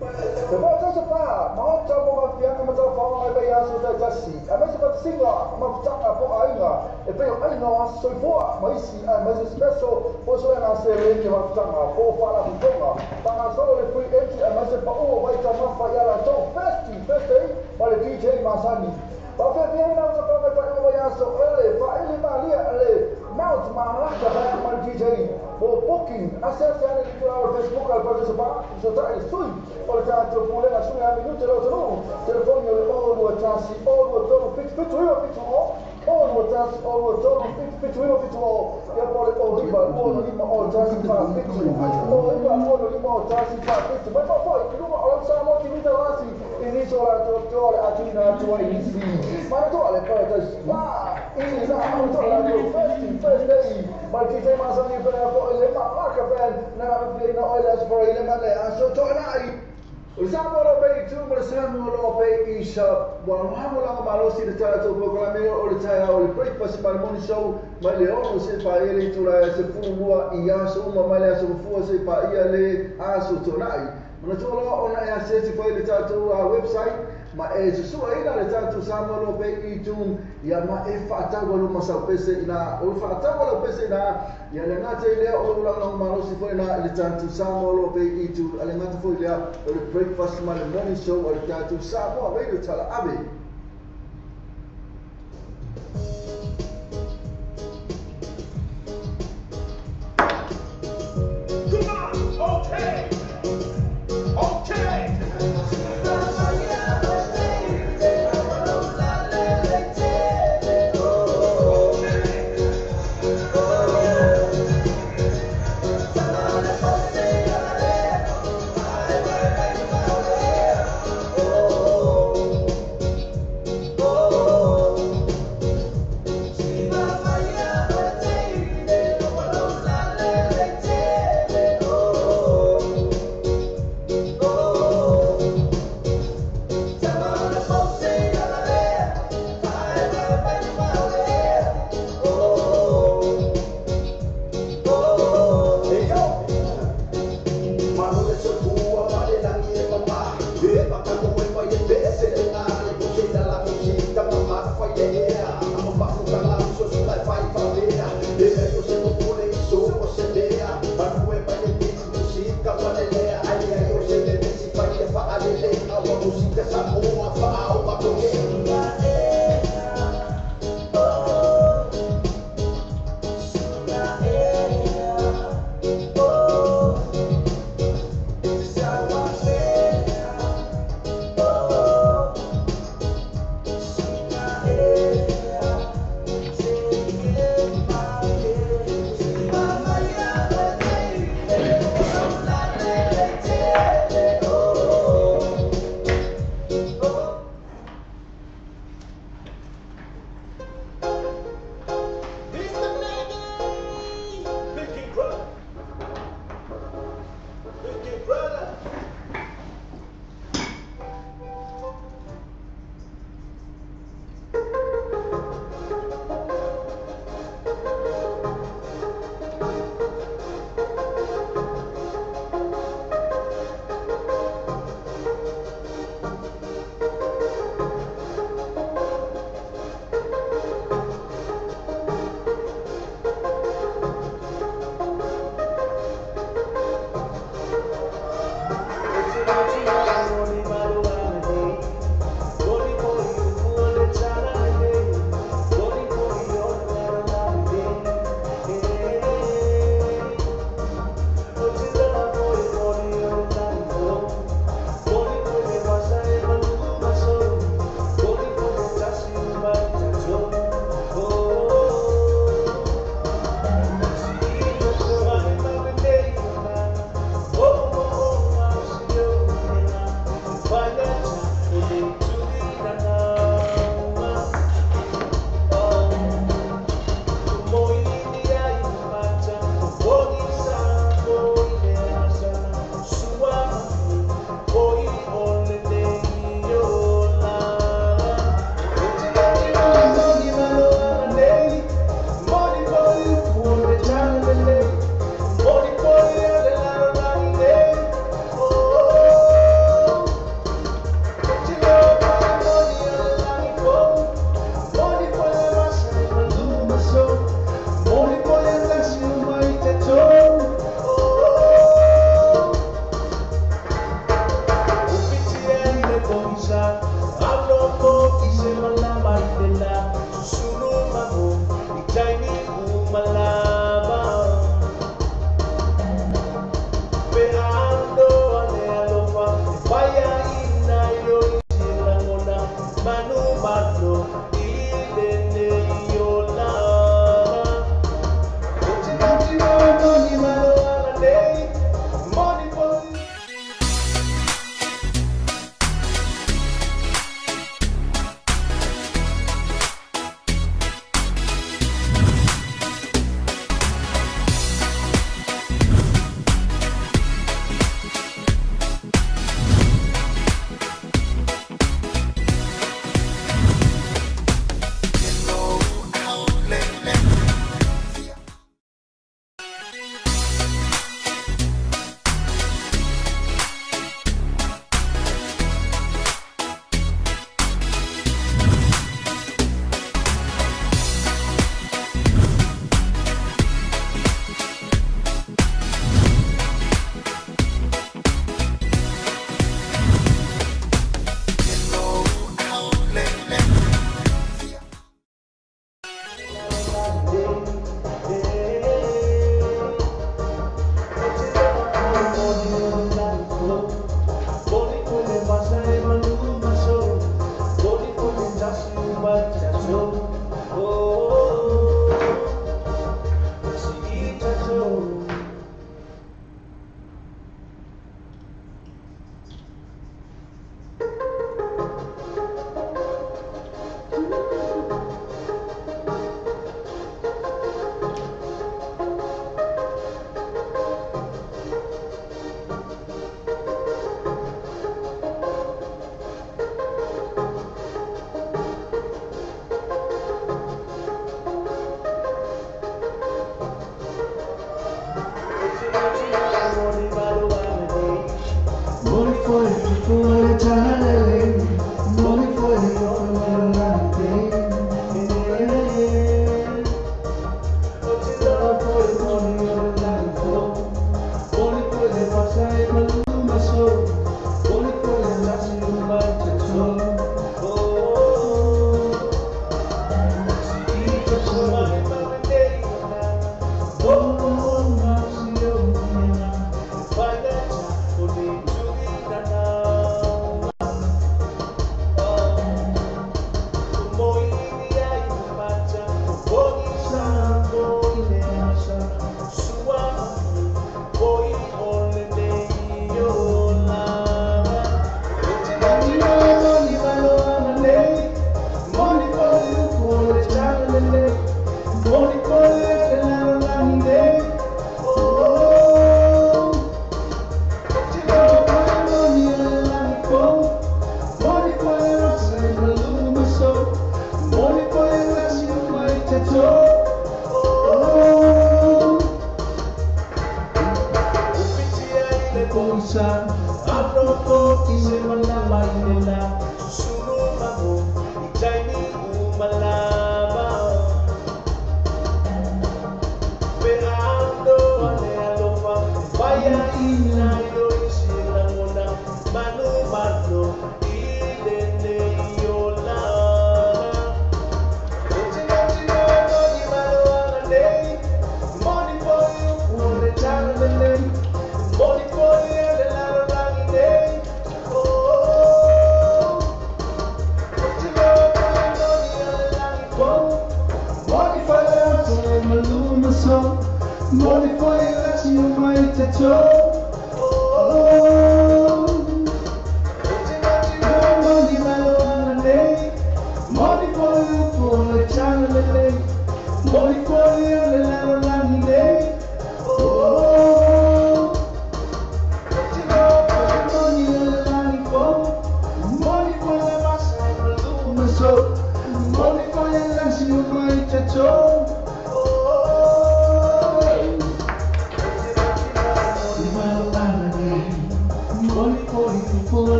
Le Paradise Spa, maota mo mafiaga ma tafaoga e vaiaso taitasi, aemaise fatasiga ma futaga po o aiga e pei o aiga o aso soifua ma isi aemaise special mo suega seleni o mafutaga po o faalapotopotoga. Faagasolo le free entry aemaise pau o vaitaumafa ia latou Festy Thursday ma le DJ masani. Faafiafiaina matafaga i faaiuga vaiaso ele faaili malia le Mount Malaka Band ma le DJ. Mo booking, asiasi ane i le itulau o le Facebook a le Paradise Spa, fesootai i le sui o le tatou Pulega Suiga Minute le atunuu. Telefoni o le 021 023 77 9 70, 021 023 77 9 70, ia po o le 09 2 5 0 1 4 7, 09 2 5 0 1 4 7. Mai faafoi i luga o lau Samoa TV Taurasi i nisi o latou afioa o le a tuuina atu ai nisi. Manatua le Paradise Spa i la outou latou Thirsty Thursday ma le DJ masani pea foi le Malaka Band na afiaina oe le Aso Faraile ma le Aso Toonai. O le Samoa Loa Pei i tu ma le Samoa Loa Pei i sa ua lagolago malosi le tatou polokalame o le taeao o le Breakfast ma le Morning Show mai le 6 seia paia le itula e 12 i aso uma mai le aso Gafua seia paia le Aso Toonai. Manatua loa ona e asiasi foi i le tatou website ma e susuaina le tatou Samoa Loa Pei iTunes ia ma e faatau alo ma sau pese ina o le faatau alo pese ina ia le gata i lea o lou lagolago malosi foi ina i le tatou Samoa Loa Pei iTunes a le gata foi lea o le breakfast ma le morning show a le tatou Samoa Radio Tala Ave. Okay! Okay!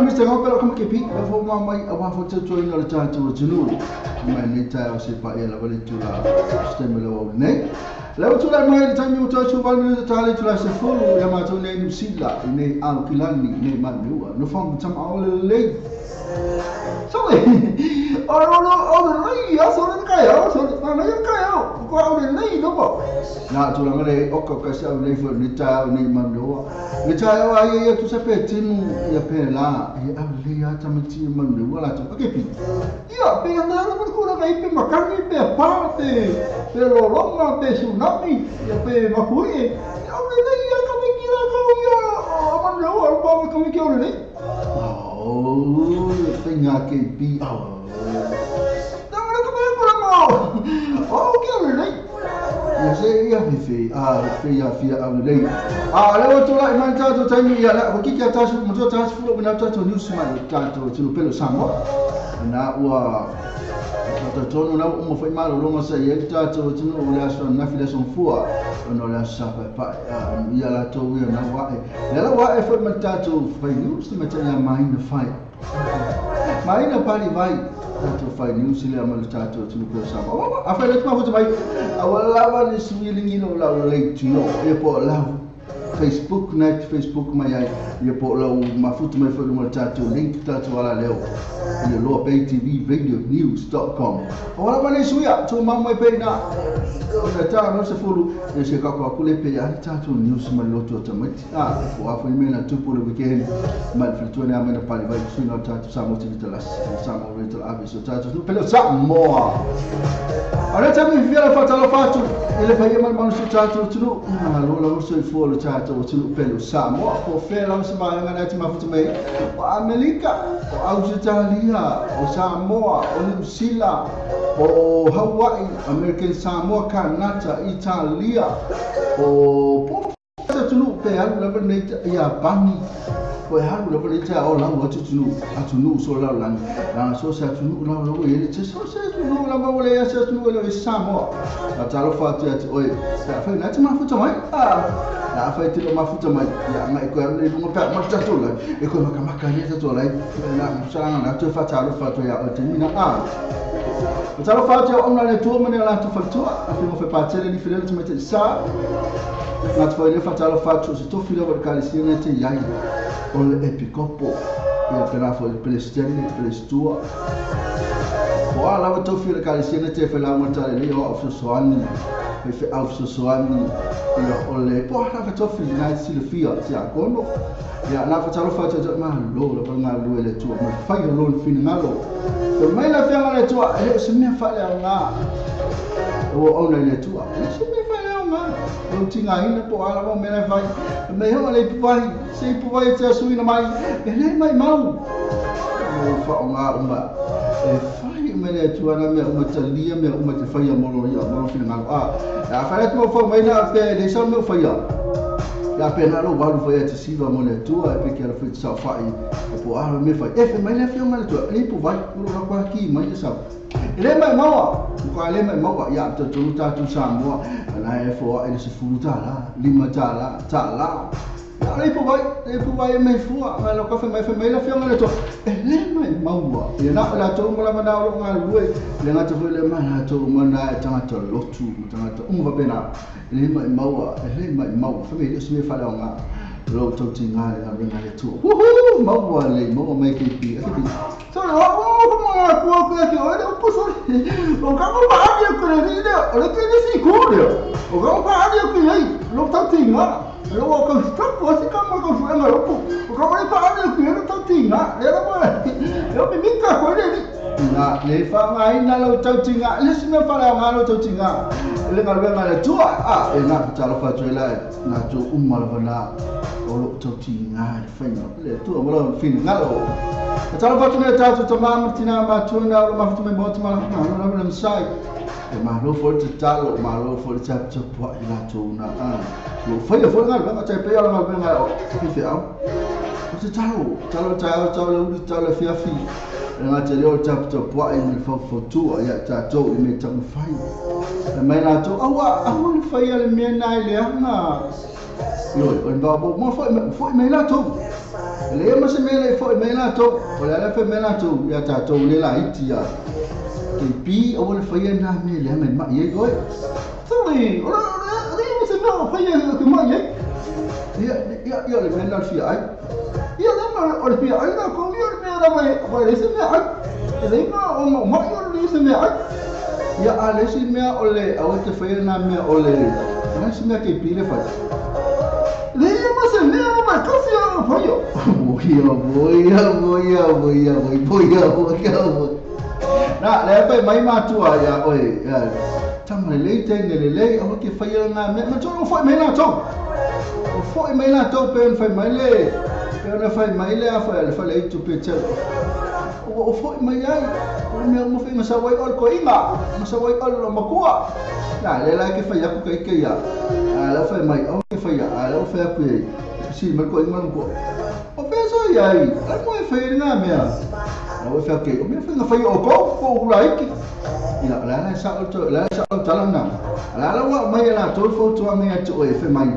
Mr. Ngopelo kama ke pi fo mai awa fo te toi no le tatou tunu mai nei tai o se pa e la vale tula stemelo nei le o tula mai le taimi o tau va ni tali tula se fulu ya ma to nei nu sila nei au kilani nei ma nua no fong tam au le le so o o o le ya so le kai o so na na kai o ko au le le no bo na tula ngale o ko ka sa nei fo ni tai nei ma nua le tai o ai ia tu se pe tinu ia pe la e au le ia tamati ma nua la tu ke pi ia pe na na ko na kai pe makani pe pa te pe lolonga pe tsunami ia pe mapui au le le ia ka me kira ka ia o ma nua o pa ka me kira le o tenga ke pi au na na ka me ko na o ke le ia se ia fi a fi ia fi a le a le o tola i man tatou taimi ia la ki kia tasu mo tasu fu na tatou news mai tatou tinu pelo Samoa na ua tatou na o mo fai malo longa sa ia tatou tinu o le aso na fi le son fua no le sa pa ia la tou ia na wa e le la wa e fai ma tatou fai news ma tanya mai na fai mai na pali vai tatou fai news le ma tatou tinu pelo Samoa a fai le ma fo mai a wala va ni suilingi no la le tino e po la Facebook na te Facebook mai ai ia po lau mafuta mai foi luga o le tatou link tatou ala leo ia Loa Bay TV Radio News.com. O ala mai suia tu mau mai pe na o le tā no se fulu e se kako aku le pe ai tatou news mai lotu o tamaiti a po a foi me na tupu le weekend mai le faletua ne a mai na pali vai suiga o tatou Samoa te talasi Samoa le tala ave so tatou tu pele o Samoa. O le taimi fia le whatalofa atu e le paia mai manu so tatou tunu malo la so ifua le tatou tunu pele o Samoa po fea lau se vaega na te mafuta mai o Amerika o Australia o Samoa o New Zealand o Hawaii American Samoa Kanata Italia o po tunu pe alu lava nei Iapani po alu lava nei ta o lau atu tunu atu so lau lani la so sa tunu lau lau e te so sa tunu lava o le sa tunu le Samoa a talofa atu atu oi sa fa na te mafuta mai a la fa te lo mafuta mai ia mai ko le lunga pe ma ta la e ko maka maka ia ta la na sa na te fa talofa atu ia o te mina a o talofa atu o na le tua mane la tu fa tua a fi mo fe pa tele ni fele te mete sa na te fa talofa atu se to filo o kalisia na te iai o le epikopo ia pela fo le pelestene pelestua o ala wa to filo kalisia na te fa la mo tale le o soani e fe au soani ia o le po ala fa to filo na silfia ti akono ia na fa talofa atu ma lo la pa nga lo le tua ma fa yo lo finalo o mai la fia le tua e se me fa le nga o ona le tua e se me fa le nga o tinga ina po ala mo me la fai me ho le pai se pai te suina mai e le mai mau o fa o nga uma e fai me le tua na me uma talia me uma te fai mo lo ia mo finalo a fa le tua fa mai na pe le sa me fa ia ia pe na lo walu fai te siva mo le tua e pe ke ala fai sa fai po ala me fai e fe mai le fia mai le tua le po vai lo ra kwa ki mai le sa le mai maua ko le mai maua ia te tu ta tu Samoa na e fo e se fulu ta la lima ta la ta la le po vai me fua ma lo ka fe mai le fia mai le tua e le mai maua ia na la tu mo la mana lo nga lue le nga te le mana tu mo na e tanga to lotu tanga to umva pena le mai maua le mai maua fa me le se fa la nga lo to tinga le nga le tu uhu maua le maua mai ke pi so o ko ma ko ko ke o le po so o ka ko ba ni ko le ni o le ke ni si ko le o ka ba ni ko le lo to tinga lo ko stop ko si ka ma ko fu nga lo po o ka ba ni ko le to tinga le la ma le mi mi ka ko le ni na le fa mai na lo to tinga le si me fa la nga lo to tinga le nga le nga le tua a e na talofa tu la na tu umma la na o lo to tinga le fa le tua mo lo fin nga lo talofa tu le ta tu ta ma tina ma tu na lo ma tu me mo tu ma na lo le sai e ma lo fo te talo ma lo fo te ta po ila tu na a lo fa le fo nga nga te pe ala nga nga o te fe au o te talo talo talo talo talo fia fi nga te leo ta po ai me fo fo tu ia ta to me ta fai e mai na tu awa awa fai ale me na le nga yo o ba bo mo fo me la tu le ma se me le fo me la tu o la fe me la tu ia ta to le la iti ia ke pi o le fai na me le me ma ye oi sorry o le ma se me fai ke ma ye ia ia ia le me la fi ai ia le ma o le fi ai na ko ia le me la mai o le se me ai le ma o ma ia le se me ai ia a le se me o le o te fai na me o le na se me ke pi le fai le ma se me o ma ko fi o fai yo boia boia boia boia boia boia na le pe mai ma tua ia oi tama le te le le o ke fai na me ma to fo me na to o fo me na to pe fai mai le pe na fai mai le a fai le fai le tu pe te o fo mai ai o me mo fai ma sa wai o ko inga ma sa wai o lo makua na le la ke fai aku ke ke ia a la fai mai o ke fai a la fai aku si ma ko inga ko o pe so ia ai a mo fai na me a o fai ke o me fai na fai o ko ko la iki ila la la sa o la sa o tala na la la wa mai la to fo to me to e fai mai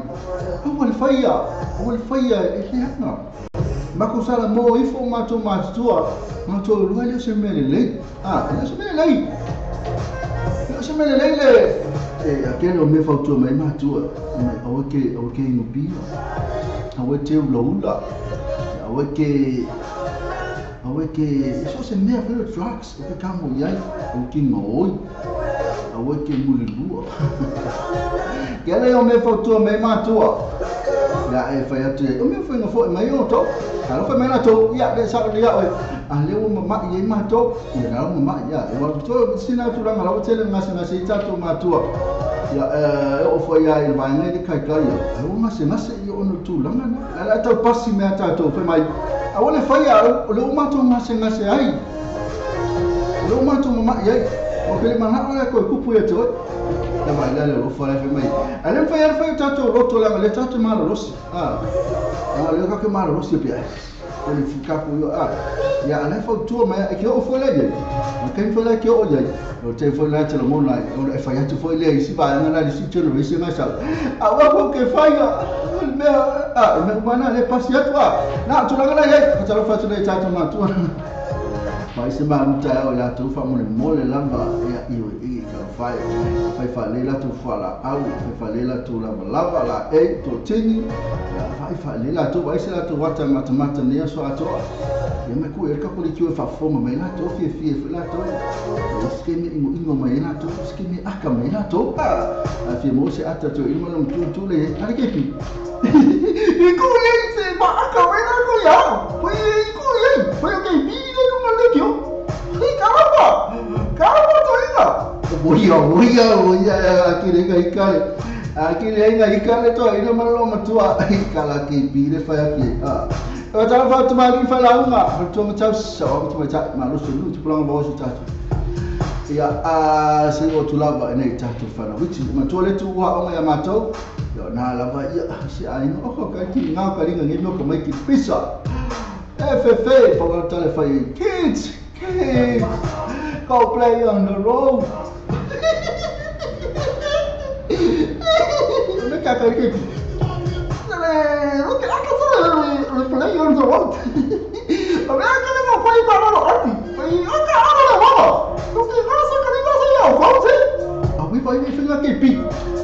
o le fai ia o le fai ia e le na ma ko sala mo ifo ma to ma tua ma to lu le se me le a le se me le le se me le le E a kele o me fautua mai matua mai aua ke inu pia, aua te ula ula, aua ke so se mea fai drugs o ke kamo iai o ke ngoi, aua ke mulilua. Kele o me fautua mai matua ia e fai atu o me fai ngafo mai o to alo fai mai na to ia le sa le ia o a le o mama ia mato ia na mama ia e wa to sina tulaga la o tele ngase i tatou matua ia e o foi ia i vai nei kai kai ia o ngase i ono tulaga na ala tau pasi mea tatou fai mai a o le fai a o le o matou ngase ai o le o matou mama ia o ke le mana o le ko kupu ia toi e vai le lo fai mai a le fai fai tatou roto la le tatou malolosi a le ka ke malolosi pia o le fuka ko a ia ale fautua mai e ke o foi le ia o ke foi le ke o ia o te foi le te lo mona o e fai atu foi le isi vai na le si generation na sa a wa ko ke fai a mea a me mana le pasi atu a na tulaga na ia ka talo fatu le tatou matua mai se ma muta o la tu fa mo le mole lava ia i o i ka fai fai fa le la tu fa la au fai fa le la tu la lava la e to tini ia fai fa le la tu vai se la tu wata mata mata ne so atoa ia me ku e ka ko le ki o fa foma mai la tu fie fie la tu o ske me ingo ingo mai la tu ske me aka mai la tu a fie mo se ata tu ilma no tu tu le ale ke pi i ku le se ma aka mai la ku ya poi ku le poi ke pi le no ma le ki o i caramba caramba to inga oia oia oia akire ngai kare akire ngai kare to ina malo matua i kala ke pi le fa ki a o ta fa tu mali fa la unga tu ma tau so tu ma ta ma lo su tu planga bo su ta ia a se o tu lava nei ta tu fa la wichi ma tu le tu wa o ya ma to yo na lava ia si ai no ko ka ki ngā ka ringa ngi no ko mai ki pisa FFA for the telephone kids kids go play on the road. Look at that kid. Look at that play on the road.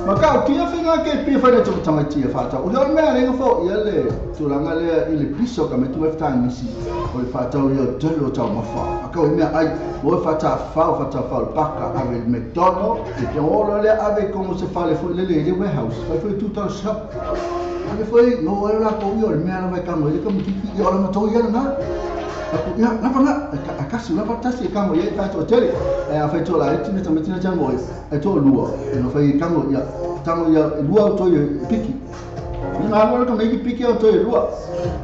Maka kia whenga ke pi whaina tō tamaiti e whātau. O leo mea renga fō ia le tūranga lea i le piso ka me tu e whātau o le whātau ia tolo tau mawha. Aka o mea ai o e whātau whau le paka ave le McDonald. Ia olo lea ave komo se whale fo lele i le warehouse. Whai fo i tūtau shop. Ave fo i ngō ero la ko ia o le mea lawa e kango i le kamutiki i ola matau ia na. Ia, lava nga, a kasi, lava tasi e kango ia i whātua tele. A whai tō la e tine tamatina tango e tō lua. E no whai kango ia, tango ia, e lua o toi e piki. I ngā wala ka meiki piki au toi e lua.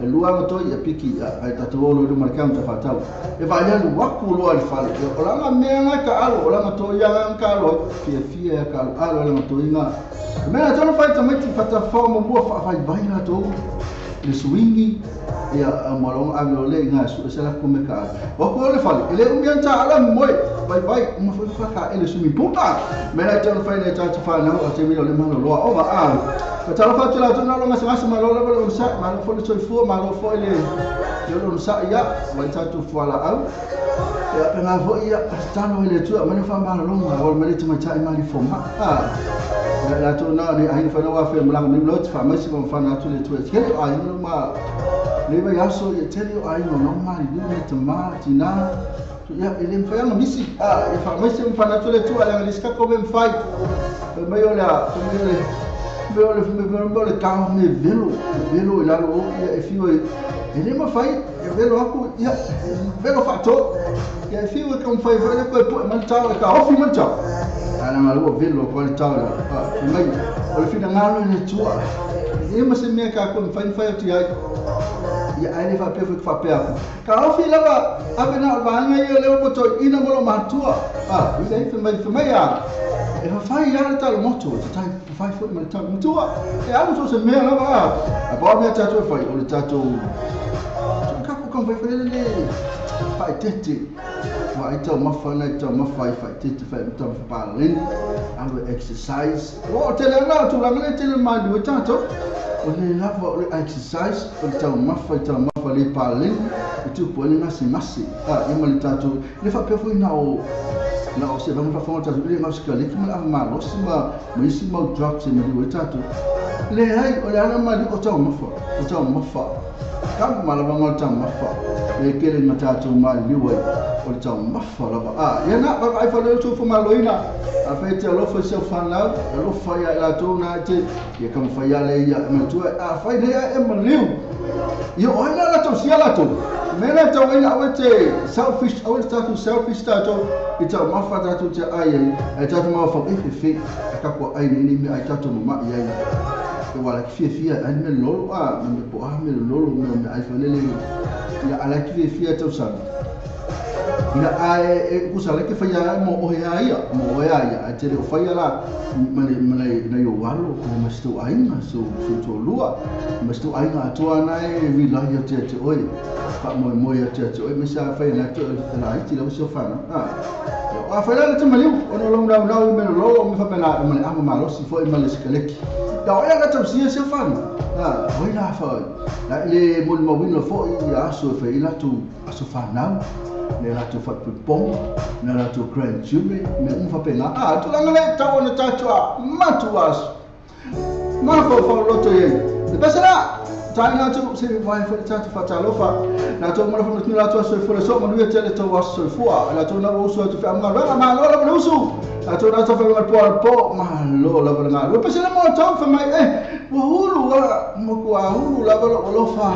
E lua o toi e piki, ai tatou olo i luma le kaunta whātau. E whai alu waku loa le whale. O langa mea ngai ka alo, o langa toi ia ngai ka alo, fia fia ka alo, alo langa toi ngā. Mea tōna whai tamaiti whatawhao mamua whaawhai vai la tō. Le swingi ia malonga ave o le inga su se la kume ka o ko le fale ele unga ta ala moe bai bai uma foi fa ka ele sumi puta me la tona fai le ta fa na o te mi le malo loa o va a ka ta fa tula tona longa sa ma lo lo sa ma lo fo le fo ma lo fo le lo sa ia wa ta tu fo la au ia pe na fo ia ta no le tu ma no fa ma lo longa o me le tu ma ta ma li fo ma a la tona le ai fa no wa fe mla mi lo fa ma si fa na tu le tu e ke ai no ma le vai aso e tele ai no no ma li me te ma tina ia ele fa no misi a e fa ma si fa na tu le tu ala le ska come fai me yo la me le me le ka me velo velo la lo e fi ele ma fai e velo aku ia velo fa to ia fi o com fai vai ko po ma ta ka ofi ma ta ala ma lo velo ko ta mai o fi na ngalo le tu e ma se me ka ko fai fai tu ia ia ai fa pe fa pe ka ofi lava ave na va ngai le o to ina mo ma tua a i le fa mai ia e fa fai ia ta lo moto ta fai fo ma ta tua e alu so se me lava a ba me ta tu fai o le ta tu ka ko ka fai le fai tete wa ai tau mafa na tau mafa fai tete fai tau pa len alu exercise o te le na tu la me te le ma du ta to o le lava o le exercise o tau mafa le pa len e tu po le nasi masi a e ma le ta tu le fa pe fo na o Na o se vanga faafofoga tatou i le gao sikaleki ma le ava malosi ma isi mau drugs e maliu ai tatou. Leai, o le ala maliu o taumafa, o taumafa. Kama lava o taumafa. E kele na tatou maliliu ai o le taumafa lava. A, ia na, vaavaai fale o le soifua maloloina. Afai e te alofa i si au fanau, alofa ia i latou na e te, ia taumafai lava lea ia e manatua, afai nei ae e maliu. Ia o ai la latou sia latou. Mea lea tau ai aua te selfish, aua te tatou selfish tatou i taumafa tatou te ai ai, ai tatou mafaufau e fefe, a tatou ai nei nei mea ai tatou mama'i ai. E wala ki fiafia ai me lolo a, me po a me lolo me me ai falele. Ia ala ki fiafia tau sana. Ia ae e kusa le ke whaia mo ohe a ia, mo ohe a ia, ai te reo whaia la, mane mane na yo walo, ma sto ainga, so so to lua, ma sto ainga atoa na e rely ia te te oe, fa moe moe ia te te oe, me sa whaia na te la iti la usio whana. A whaia la te maliu, ono long nau nau me lolo, me wha me la, me ama malosi fo e male sikaleki. Ia oe la tau sia sia whana. Oi la wha, la le moli mawina fo i aso e whai i latou aso whanau, me latou whatupong, me latou grandchildren, me umwhapena. A, tūlanga le tau ona tātou a matu aso. Mawhawhau loto iei. Le pese la, tāi nātou, se vai whai tātou whatalofa. Nātou mana whanau tunu lātou aso e fura so, manuia te le tau aso e fua. Nātou nā usu atu whea mga ranga, malo lava le usu. Nātou nā tau whai mga poa po, malo lava le ngā. Le pese la mō tau whai mai, e, ua hulu, wala, makua hulu lava lo alofa.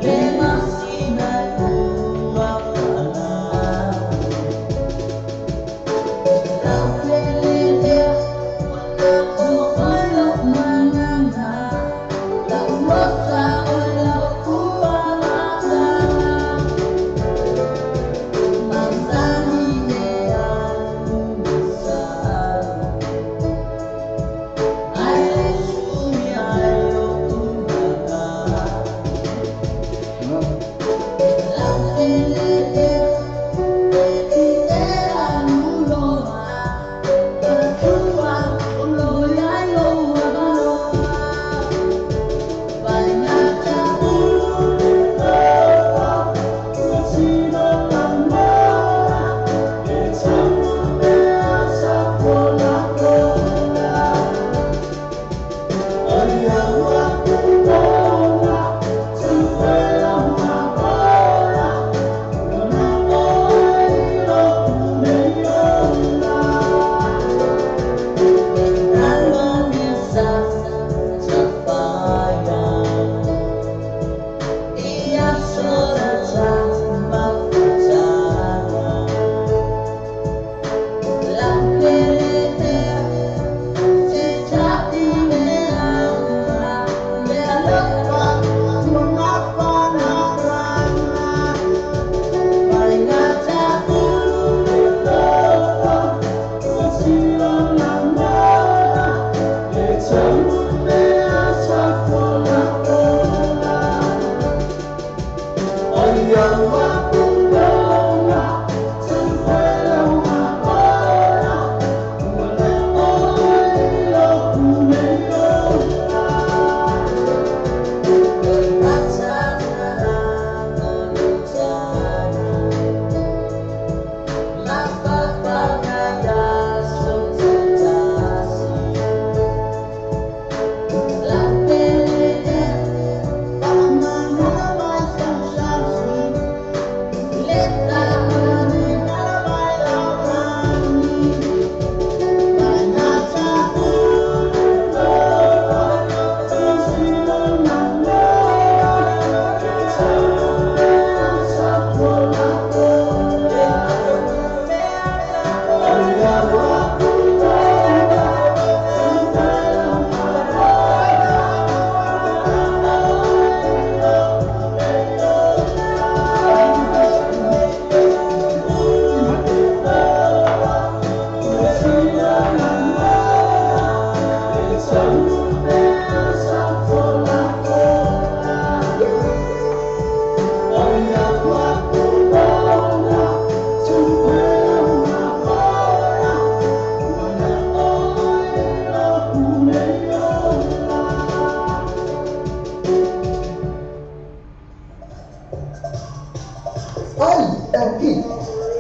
Lema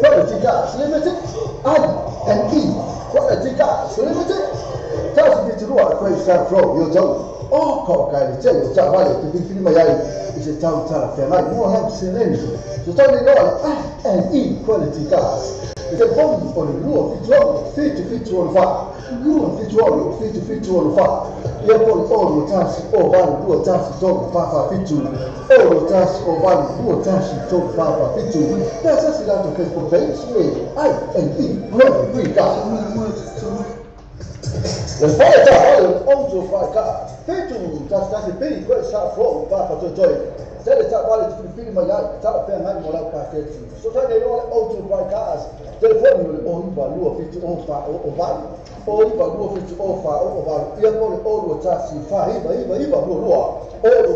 Quality Cars Limited I and E Quality Cars Limited tasi fitu lua Great South Road yo tau o ko kai le tele o taavale te filifili mai ai i se tau talafeagai mo lau seleni. So tau nei loa le I and E Quality Cars. Le telefoni o le 276 7764 276 7764 ia po le 0 1 0 8 2 1 3 4 4 7 0 1 0 8 2 1 3 4 4 7. Pe asiasi latou Facebook page le I and E Quality Cars. Le fale taavale Auto Fry Cars 7 11 B Great South Road Papatoetoe. Tele taavale te filifili mai ai talafeagai mo lau paketi. So tai nei loa le Auto Fry Cars. Telefoni o le 0 9 2 7 0 4 0 8 0 9 2 7 0 4 0 8 ia po le 0 2 1 4 9 9 9 2 2 0 2 1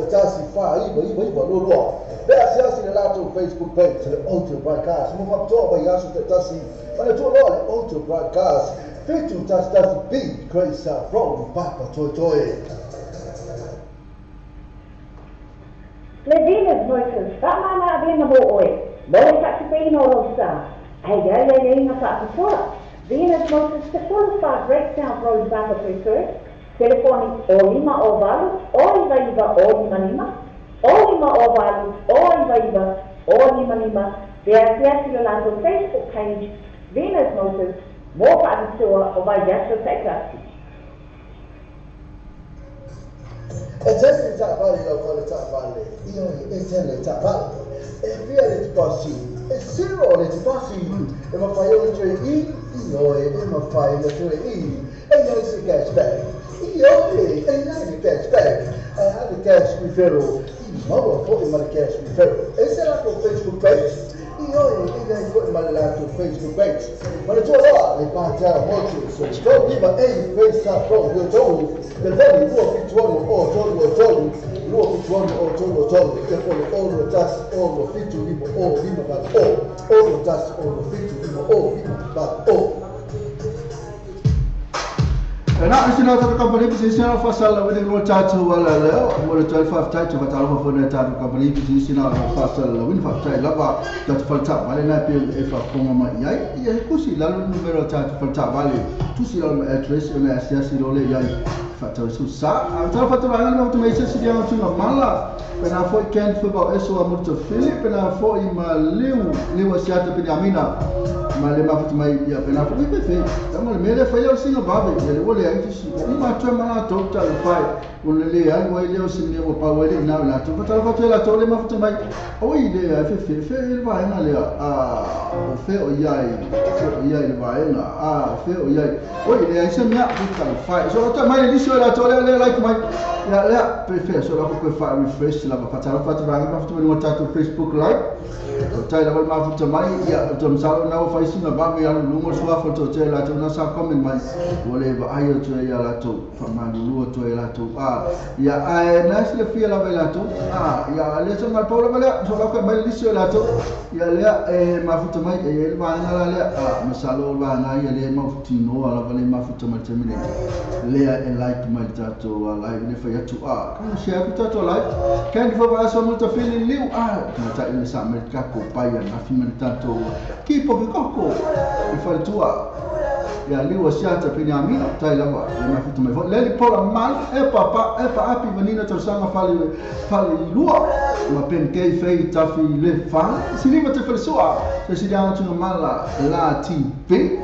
4 9 9 9 2 2. Pe asiasi le latou Facebook page le Auto Fry Cars mo faapitoa mai aso taitasi. Manatua loa le Auto Fry Cars 7 11 B Great South Road Papatoetoe. Le Venus Motors, whaamana a vena mo oe. Mo le whaatupeina o lau sa. Ai ai ai ai ngā whaapitoa. Venus Motors, te 45 Great South Road, Papatoetoe. Telefoni o 5 o 8, o 9 9 o 5 5, o 5 o 8, o 9 9 o 5 5. Pe asiasi le latou Facebook page, Venus Motors, mo whaapitoa o vai aso taitasi. E tele le taavale lau fale taavale, ioe, e tele le taavale. E fia le tipasi, e zero le tipasi. E mafai ona toe i, ioe, e mafai ona toe i. E iai se cashback, ioe, e iai le cashback. Ae a le cash referral, i maua fo'i ma le cash referral. E se latou Facebook page, ioe, e iai fo'i ma le latou Facebook page. Manatua loa le Patel Motors, 3 9 A Great South Road yo tau. Telefoni 276 o 3 o 3 276 o 3 o 3 telefoni 0 1 0 7 5 0 5 8 0 0 1 0 7 5 0 5 8 0. Na isi na tata company business na fasal la wini lo tatu wala le mo le 12 tai tu fatalo fo na tatu company business na fasal la wini fa tai lava tatu falta vale na pe e fa konga mai ai ia kusi la lo numero tatu falta vale tu si la address na asiasi lo le iai fa tau su sa a tau fa tu la no tu mai se si dia tu mala pena fo ken football eso a muito Philip pena fo i ma leu leu asiata Benjamina ma le ma futu mai ia pena fo pe fe tamo le mele fa ia singa babe ia le wole ai si o ma tu ma to ta le fai o le le ai wa le o sin le o pa wa le na la to fa ta fa tu la to le ma futu mai o i le ai fe fe fe le va na le a o fe o ia i fe o ia i va na a fe o ia o i le ai se mea fu ta le fai so ta mai le so la to le le like mai ia le pe fe so la ko fa refresh la fa ta fa ta va futu mai ta Facebook live o tai la ma futu mai ia to msalo na o fai singa ba me alu lungo sua fo to te la to na sa comment mai o le va ai o to ia la to fa ma lu to ia la to a ia ai na se le fia la ve la to a ia le so ma paula ma so la ko mai li so la to ia le e ma futu mai e le va na la le a masalo va na ia le ma futu no ala va le ma futu mai te mine le e like mai ta to live le fa ia tu a ka share ku ta to live kan fo va so mo to fili liu a na ta ile sa me ka ko pa ia na fi me ta to ki po ki ko i fa tua ia liu asiata Benjamina tai lava le ma futu mai fo le li pola mal e papa e pa api vanina to sanga fale fale lua ma pen kei fei tafi le fa siliva te fale se si dia tu mala la TV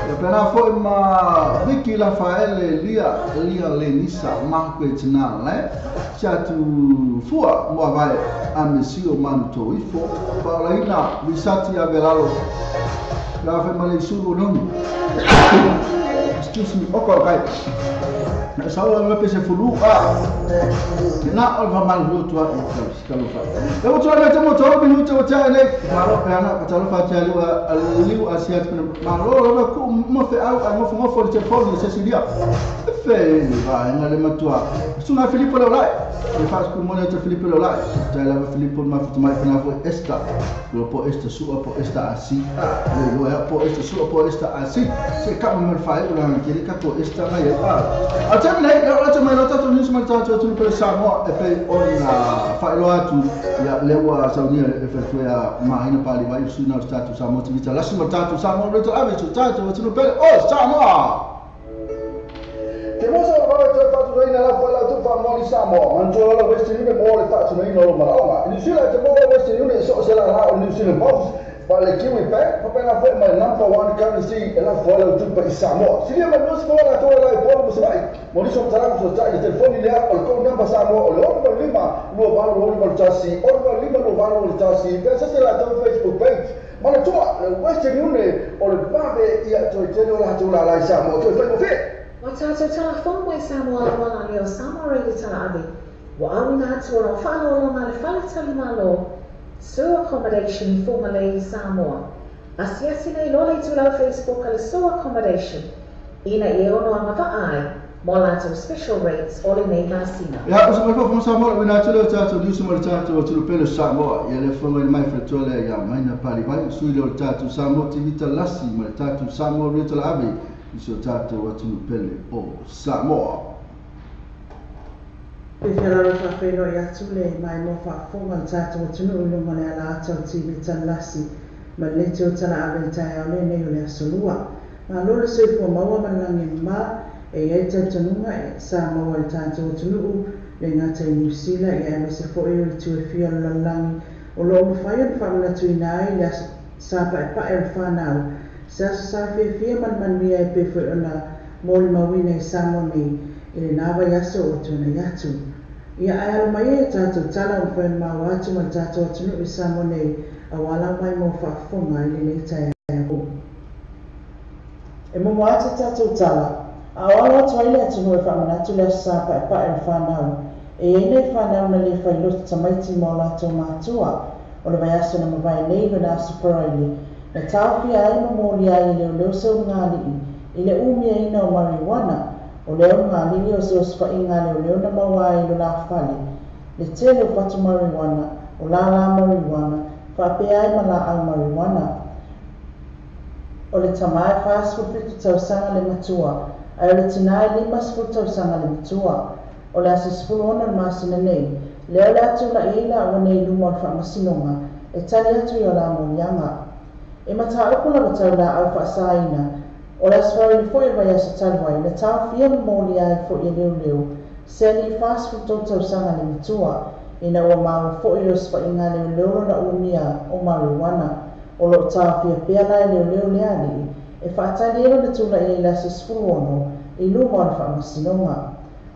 ia pena fo ma Vicky Rafaele lia lia Lenisa Marco tina le sia tu fua mo vai a mesio manu to ifo paulaina visati avelalo la fe male sulu non excuse me oko kai na sa la pe se fulu a na o va mal lu tu a ka lo fa e o tu le te mo to mi tu te le ma lo pe ana ka lo fa te lu a liu asiat ma lo lo ku mo fe au mo fo mo fo te fo se silia fe le vaega le matua susuga Filipo Leolai e faasukumoni atu Filipo Leolai faafetai lava Filipo le mafuta mai pena foi Esta lo po Esta sua po Esta asi le lo po Esta sua po Esta asi se ka mo fai o la ke ka po Esta ngai a te nei le te mai lo tatou news ma tatou atu pe Samoa e pe ona faailoa atu ia le ua saunia e faletua Mahina Paliwai sui na o tatou Samoa TV talasi ma tatou Samoa Radio Ave so tatou atu pe o Samoa. Te mosa o vawe toe whatunaina la whaila tu whamoni Samoa. Mantua la Western Union mo le whatunaina o malaonga. New Zealand te mo Western Union so se la la o New Zealand Post. Pa le Kiwi Bank, pa pena foi mai number one currency e la whaila tu pa i Samoa. Silia mai nusi wala la toa la i polo musawai. Mo niso mtalamu so tai telefoni lea o le code number Samoa o le 85 28 81 85 28 81. Pesa se la tau Facebook page. Mana toa le Western Union o le vave ia toi tele o la tau la la i Samoa. Toi whai mo whia. Wa tātou tala fō mai Samoa wala ni o Samoa Radio Tala Ave. Wa awina atu o rau whaalolo ma le whaletali malo. Su Accommodation formerly Samoa. Asiasi nei lola i tulau Facebook a le Su Accommodation. Ina i e ono anga vaai mo lātou special rates o le nei masina. Ia, o se mai faafofoga Samoa le atu le tatou news ma le tatou atu pele Samoa. Ia le fonga i mai faletua lea ia Mahina Paliwai sui le o le tatou Samoa TV talasi ma le tatou Samoa Radio Tala Ave i so tatou atu pele o Samoa. E whiararo whawheno i atu le mai mo whaafonga le tātou atunuu i lunga le ala ata o TV talasi ma le leti o tala ave le taeao lenei o le aso lua. Ma lo le soifua maua ma le lagi ma e iai talitonuga e sa maua le tātou atunuu le gata i New Zealand ia aemaise foi o le tuafia o le lalolagi o loo mafai ona faamanatuina ai le aso sa paepae o le whanau. Se aso sa fiafia ma le manuia e pei foi ona molimauina i Samoa nei i le nā vai aso o tuanai atu. Ia ae alo mai ai e tātou tala o mafai ona maua atu ma le tātou atunuu i Samoa nei a ua mai mo faafofoga i lenei taeao. E momo atu tātou tala, a o alo atu ai le atunuu e faamanatu le aso sa paepae o le whanau. E iai nei whanau na le whailoto tamaiti mo latou mātua o le vaiaso na mavae nei lona aso Paraili. Na taofia ai ma moli ai i leoleo se ulugalii i le umiaina o marijuana o le ulugalii o se osofaiga leoleo na maua ai i lo lafale. Le tele o fatu marijuana, o lālā marijuana, faapea ai ma laau marijuana. O le tama e 47 tausaga le matua, ae o le tinā e 50 tausaga le matua. O le aso 16 le masina nei, lea o le atu la'i ai laua nei i luma o le faamasinoga e tali atu i o la moliaga. E mataupu lava tau laau faasaina, o le aso Faraili foi o le vaiaso talu ai, na taofia ma molia ai foi e leoleo, se alii 43 tausaga le matua, ina ua maua foi le osofaiga leoleo lona umia o marijuana. O loo taofia pea la e leoleo le alii, e faatali ai lona tula'i ai le aso 16 i luma o le faamasinoga.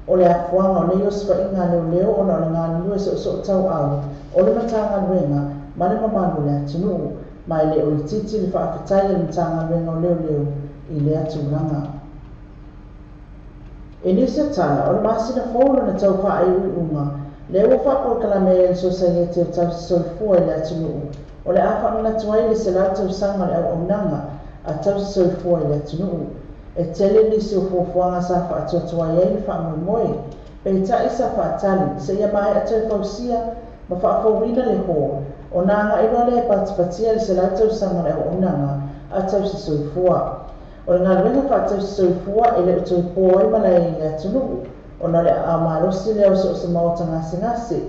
O le afuaga o nei osofaiga leoleo ona o le galulue soosoo tauau o le matagaluega ma le mamalu o le atunuu, ma e le o itiiti le faafetai a le matagaluega o leoleo i lea tulaga. E nisi o tala o le masina fou lona tau faaiuiuga, lea ua faapolokalame ai le sosaiete o tausi soifua i le atunuu o le a faamanatu ai le 100 tausaga o le auaunaga a tausi soifua i le atunuu. E tele nisi o fuafuaga sa faatuatuai ai le faamoemoe, peitai sa faatali seia maea toe fausia ma faafouina le hall o nā agailoa lea e patipatia le 100 tausaga o le auaunaga a tausi soifua. O le galuega faatausi soifua e le o toe po ai malae i le atunuu ona o le aao malosi lea o soose maota gasegase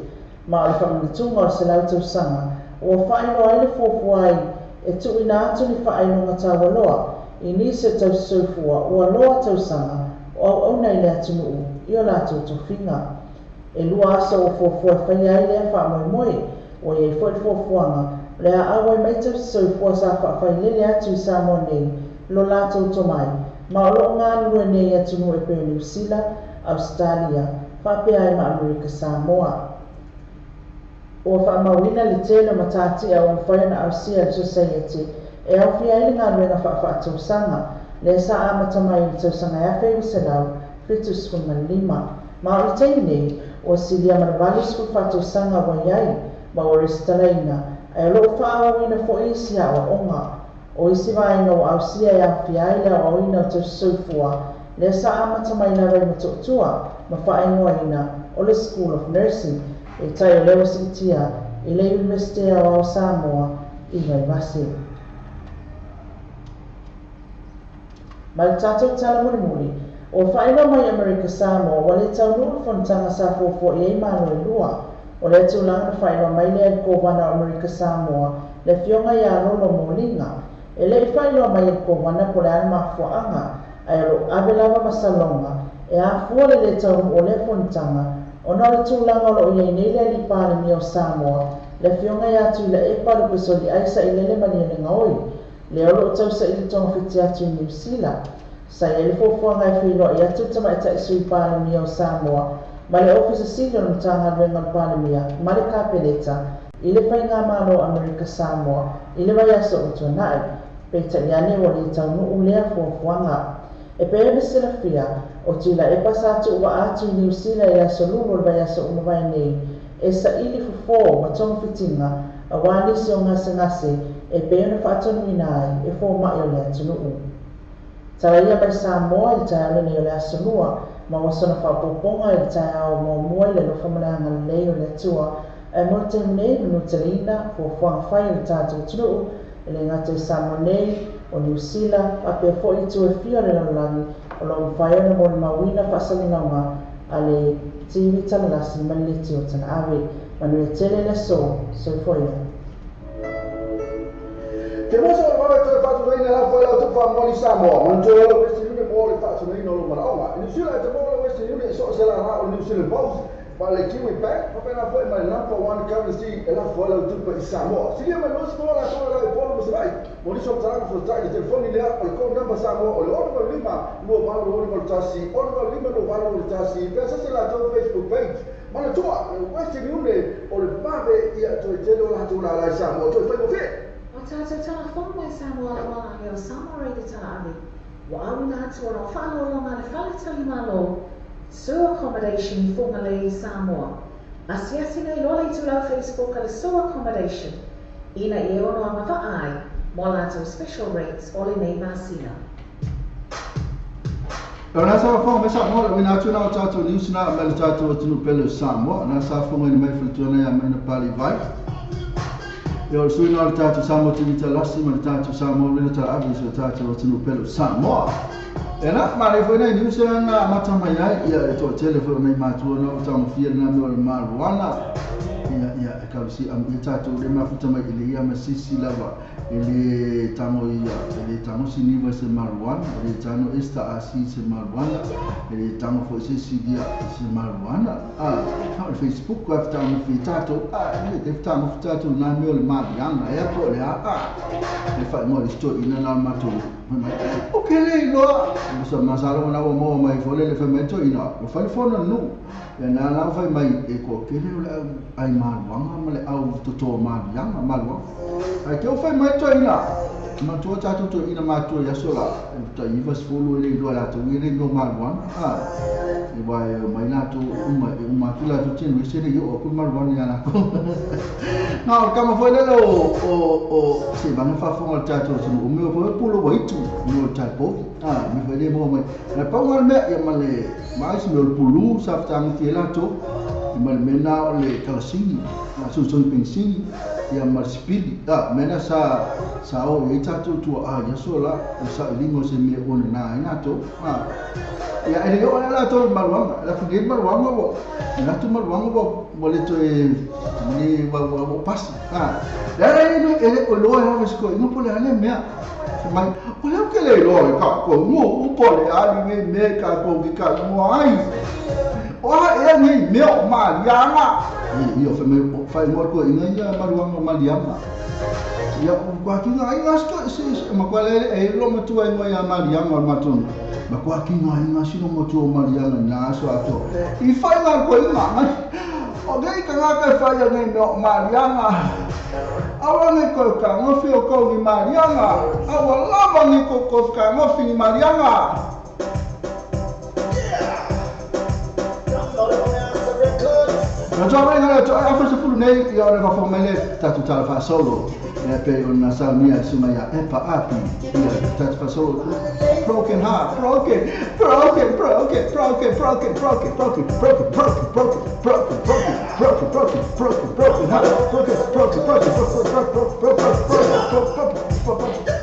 ma o le faamanatuga o le 100 tausaga ua faailoa ai le fuafua ai e tuuina atu ni faailoga taualoa i nisi o tausi soifua ua loa tausaga o auauna i le atunuu i o latou tofiga. E lua aso ua fuafua e faia ai lea faamoemoe, ua iai foi le fuafuaga o le a auai mai tausi soifua sa faafailele atu i Samoa nei lo latou tomai, ma o loo galulue nei atunuu e pei o Niu Sila, Australia, faapea ai ma Amerika Samoa. Ua faamauina le tele o matatia ua mafai ona ausia e le sosaiete e aofia ai le galuega faafaatausaga lea sa amata mai i le tausaga e 1975. Ma o le taimi nei ua silia ma le 84 tausaga ua iai ma ua resitalaina, ae o loo faaauauina foi isi aoaoga. O isi vaega ua ausia e aofia ai le aoaoina o tausi soifua Lea sa amata mai lava i Motootua ma faaigoaina o le School of Nursing e tai o lea ua siitia i le Iunivesite Aoao o Samoa i Vaivase. Ma le tatou tala mulimuli, ua faailoa mai e Amerika Samoa ua le taunuu le fonotaga sa fuafua i ai Malo e lua. O lea tulaga na faailoa mai lea e le Kovana o Amerika Samoa, le Afioga ia Lolo Moliga. E le i faailoa mai e le Kovana po o le a le mafuaaga, ae o lo o ave lava masaloga e afua le lē taunuu o lea fonotaga ona o le tulaga o lo o i ai nei le Alii Palemia o Samoa, le Afioga ia Tuilaepa Lupesoliai Sailele Malielegaoi, lea o lo o tausaili togafiti atu i Niu Sila. Sa i ai le fuafuaga e feiloai atu le Tamaitai Sui Palemia o Samoa ma le Ofisa Sili o le Matagaluega o le Palemia ma le Kapeneta i le Faigamalo o Amerika Samoa i le vaiaso ua tuanai, peitai ane ua le taunuu lea fuafuaga. E pei ona silafia, o Tuilaepa sa tuuvaa atu i Niu Sila i le aso Lulu o le vaiaso ua mavae nei e saili fofo ma togafitiga auā nisi o gasegase e pei ona faatonuina ai e fomai o le atunuu. Tala ia mai Samoa i le taeao lenei o le Aso Lua, ma ua sona faaopoopoga i le taeao muamua i le alofa ma le agalelei o le Atua, ae mo le taimi nei, manuteleina fuafuaga fai a le tatou atunuu, e le gata i Samoa nei, o Niu Sila, faapea foi itu e fia o le lalolagi o lo o mafai ona molimauina faasalalauga a le TV Talalasi ma le Leitio Talaave. Manuia tele le aso. Soifua ia. Ke moso o le vave toe faatunaina lafo e lau tupu faamomoli Samoa, manatua lau Western Union mo le faatunaina o lou manaoga. I Niu Sila e te maua lau Western Union i so o se lala o le New Zealand Post, ma le Kiwi Bank, faapena foi ma le Number One Currency e lafo ai lau tupe i Samoa. Silia mai 20 latou e lau i Upolu ma Savaii. Mo nisi o matalaga fesootai i le telefoni lea o le code number Samoa o le 685 2881 685 2881 pe asasi latou Facebook page. Manatua, le Western Union o le vave ia toe tele o latou lala i Samoa toe faigofie. Ua tatou tala fou mai Samoa auala lea o Samoa Radio Talaave ua auina atu ona o faaaloaloga a le Fale Talimalo Sue Accommodation i Fugalei i Samoa. Asiasi nei loa le itulau Facebook a le Sue Accommodation ina ia ono agavaa ai mo a latou special rates o lenei masina. O na sa fofoga mai Samoa le uina atu na o tatou news na mai le tatou atunuu pele o Samoa na sa fofoga mai faletua nei a mai na pali vai. Ia o le sui na o le tatou Samoa TV Talasi ma le tatou Samoa Radio Talaave i so tatou atunuu pele o Samoa. E na, manaia foi nai news na amata mai ai, ia e toatele foi o nai matua na o taugofia lena mea o le marijuana. Ia, ia, e kausi amuia tatou le mafuta mai i le ia ma sisi lava e le tago ia, e le tago siniva i se marijuana, e le tago esta asi i se marijuana, e le tago foi se isi ia i se marijuana. A, o le Facebook e fetagofi tatou, a, e le te fetagofi tatou na mea o le mariana, ea po o le a, a, le faaigoa i le sitoeina na o le matou mai, o ke le iloa, sa masalo na ua maua mai foi le fai mai toeina, ua fai le fono le nuu. Ia na la fai mai e ko kele o le au ai maluanga ma le au toto malianga maluanga. Ai ke o fai mai toeina, matua tatou toeina matua i aso la, e tai iwa sefulu e le iloa latou i le no maluanga. A, e wa e mai latou uma, e uma atu latou tino e se le i o aku maluanga ia latou. Na o le kama foi lele o se vanga faafofoga o le tatou atunuu, o mea foi o pulo waitu, o mea o le taipovi. A, mea foi le maua mai. Na pau nga le mea, ia ma le ma isi mea o le pulu sa fetagofie ai latou, ia ma le mea na o le kalasini, soisogi penisini, ia ma le sipili. A, mea na sa sa o i ai tatou tuaa i aso la, o le sailiga o se mea ua nana ai latou. A, ia e le oo ai latou i le maluaga, e lafu nei le maluaga ua, e manatu maluaga ua ua le toe le ua ua ua pasi. A, leai e le o iloa lava i se toeaina po o le a lea mea. Fai mai, o lea ou te le iloa i kākou nuu po o le a lenei mea i kākou ki ka ingoa ai. O a ea nei mea o Maliaga? Ia, fai mai, faaigoa le toeaina ia maluaga o Maliaga. Ia, o matua aiga se, se, matua le, e lo matua ingoa ia Maliaga o le matou nuu. Matua kinga aiga si lo matua o Maliaga i nā aso atoa. I whai ngā toeaina, o nei tagata e whai a nei mea o Maliaga. Aua nei kou kagofi o kou ni Maliaga. Aua lava nei kou kou kagofi ni Maliaga. Na toa mai ngā toa afa sefulu nei ia o le whawha mai le tatou tala whaasolo. Ia pe ona saunia e suga ia Epa Api ia tatou faasolo broken heart, broken, broken, broken, broken, broken, broken, broken, broken, broken, broken, broken, broken, broken, broken, broken, broken heart, broken, broken, broken, broken, broken, broken, broken, broken, broken.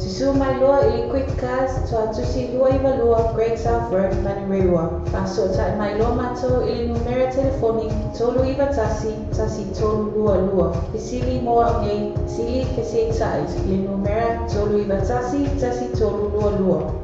Susu mai loa i le Quick Cars, Tuatusi 292 Great South Road, Manurewa. Fa'aso'ota'i mai loa matou i le numera telefoni 391 1322. Fesili mo a'u nei, sili fese'ita'i i le numera 391 1322.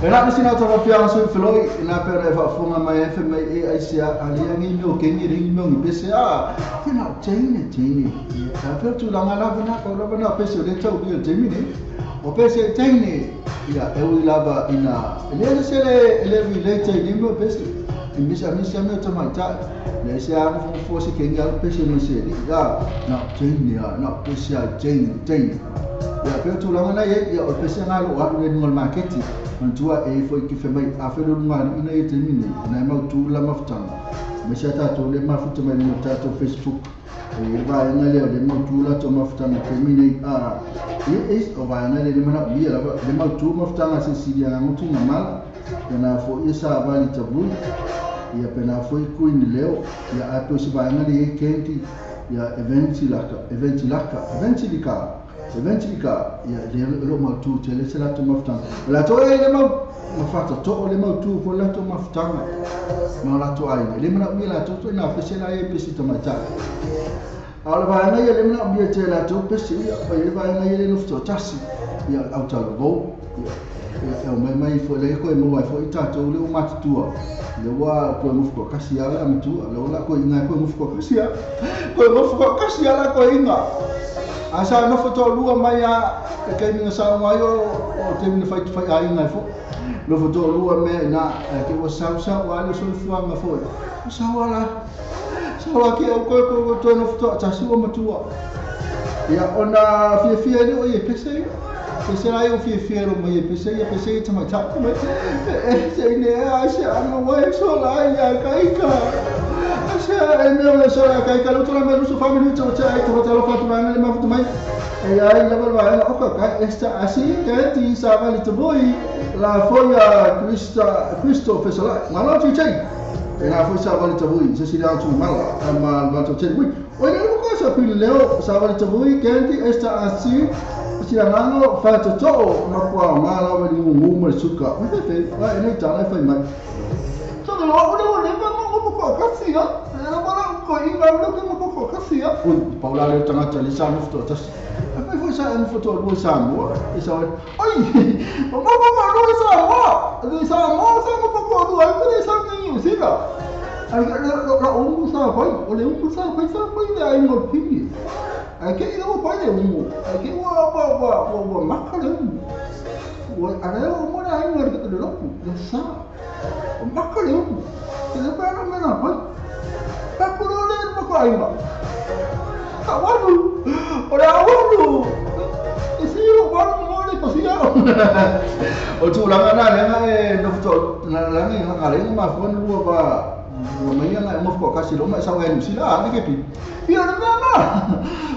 E la sina to fia so feloi na pere fa funga mai fe mai e ai sia ali ngi no ke ngi ring no ngi pese a ke na teine teine ta pe tu la ngala na ko la na pese le tau bi teine ne o pese teine ya e u la ba ina le se le le vi le teine mo pese mi sa mi sa mi to mai ta le sia mo fo se ke ngi al pese no se ya na teine ya na pese a teine teine ya pe tu la ngala ye ya o pese ngalo wa le ngol market Antua e foi que foi mai a felo numa ina e termine na mau tu la maftanga me chata to le mafuta mai no tato Facebook E vaega lea o le mautū latou mafutaga taimi nei a e o vaega lea le manaomia lava le mautū mafutaga sesili agaga tugamala pena foʻi e savali tavui ia pena foʻi Queen Leo ia ae po se vaega le iai Candy ia Eventilaka Eventilaka Eventilika Eventilika ia le lo mautū tele se latou mafutaga o latou e le mau mafatatoʻo le mautū fo latou mafutaga ma latou aiga e le manaomia latou toʻina pese la e pese tamaitai a o le vaega ia le manaomia te latou pese ia o le vaega ia le nofo toatasi ia autalavou ia e o mai mai foi le koe maua ai foi tatou le o matutua le ua koe nofo toakasi ala matua le ola koe inga koe nofo toakasi a koe nofo toakasi ala koe inga a sa nofo toalua mai a e kaimi na saoga ai o taimi na fai aiga ai foʻi nofo toalua mea ina ke ua sausau a le soifuaga foʻi o sau ala sau a ke au koe koe toe nofo toatasi ua matua ia ona fiafia ai le o ia pese ia pese la ia fiafia lo mai pese ia pese ia tamaitai mai e se ine a se ana wai so la ia kaika a se e mea o so la kaika lo tola mai lusu family to te ai to talo fatu mai le mafutu mai e ai la va o ka ka esta asi ke ti sa va li tavui la foia Krista Kristo fesala malo ti te e la foi sa va li tavui se si la tu mala ma va to te ui o le ko sa pi leo sa va li tavui ke ti esta asi Silangano whātoto'o ma kua ngā lawa ni ngu ma le suka. Me fe fe, wa e nei tāna e whai mai. Tō te loa ule o lepa ngā ngā poko kasi a. E la wala ko inga ule ke ngā poko kasi a. Ui, paula leo tangata le sa nofo tasi. A fai foi sa nofo toa lua Samoa. E sa oi, oi, o ngā poko lua Samoa. Le Samoa sa ngā poko lua, e le sa ngā New Zealand. Ai la umu sa fai, o le umu sa fai sa fai le ai ngā pini. Ai ke ua pai le umu, ai ke ua ua ua ua ua maka le umu. Ua ara o mo na ai ngā le loku, le sa. O maka le umu. Te le pera me na pai. Ka kuro le mo ko ai ma. Ka walu. O le awalu. E si o walu mo le pasia. O tu langa na le nga e no to na langa nga le ma fo lua ba o mai nga mo fo ka si lo ma sa wa ni si la ni ke pi. Ia le mea na.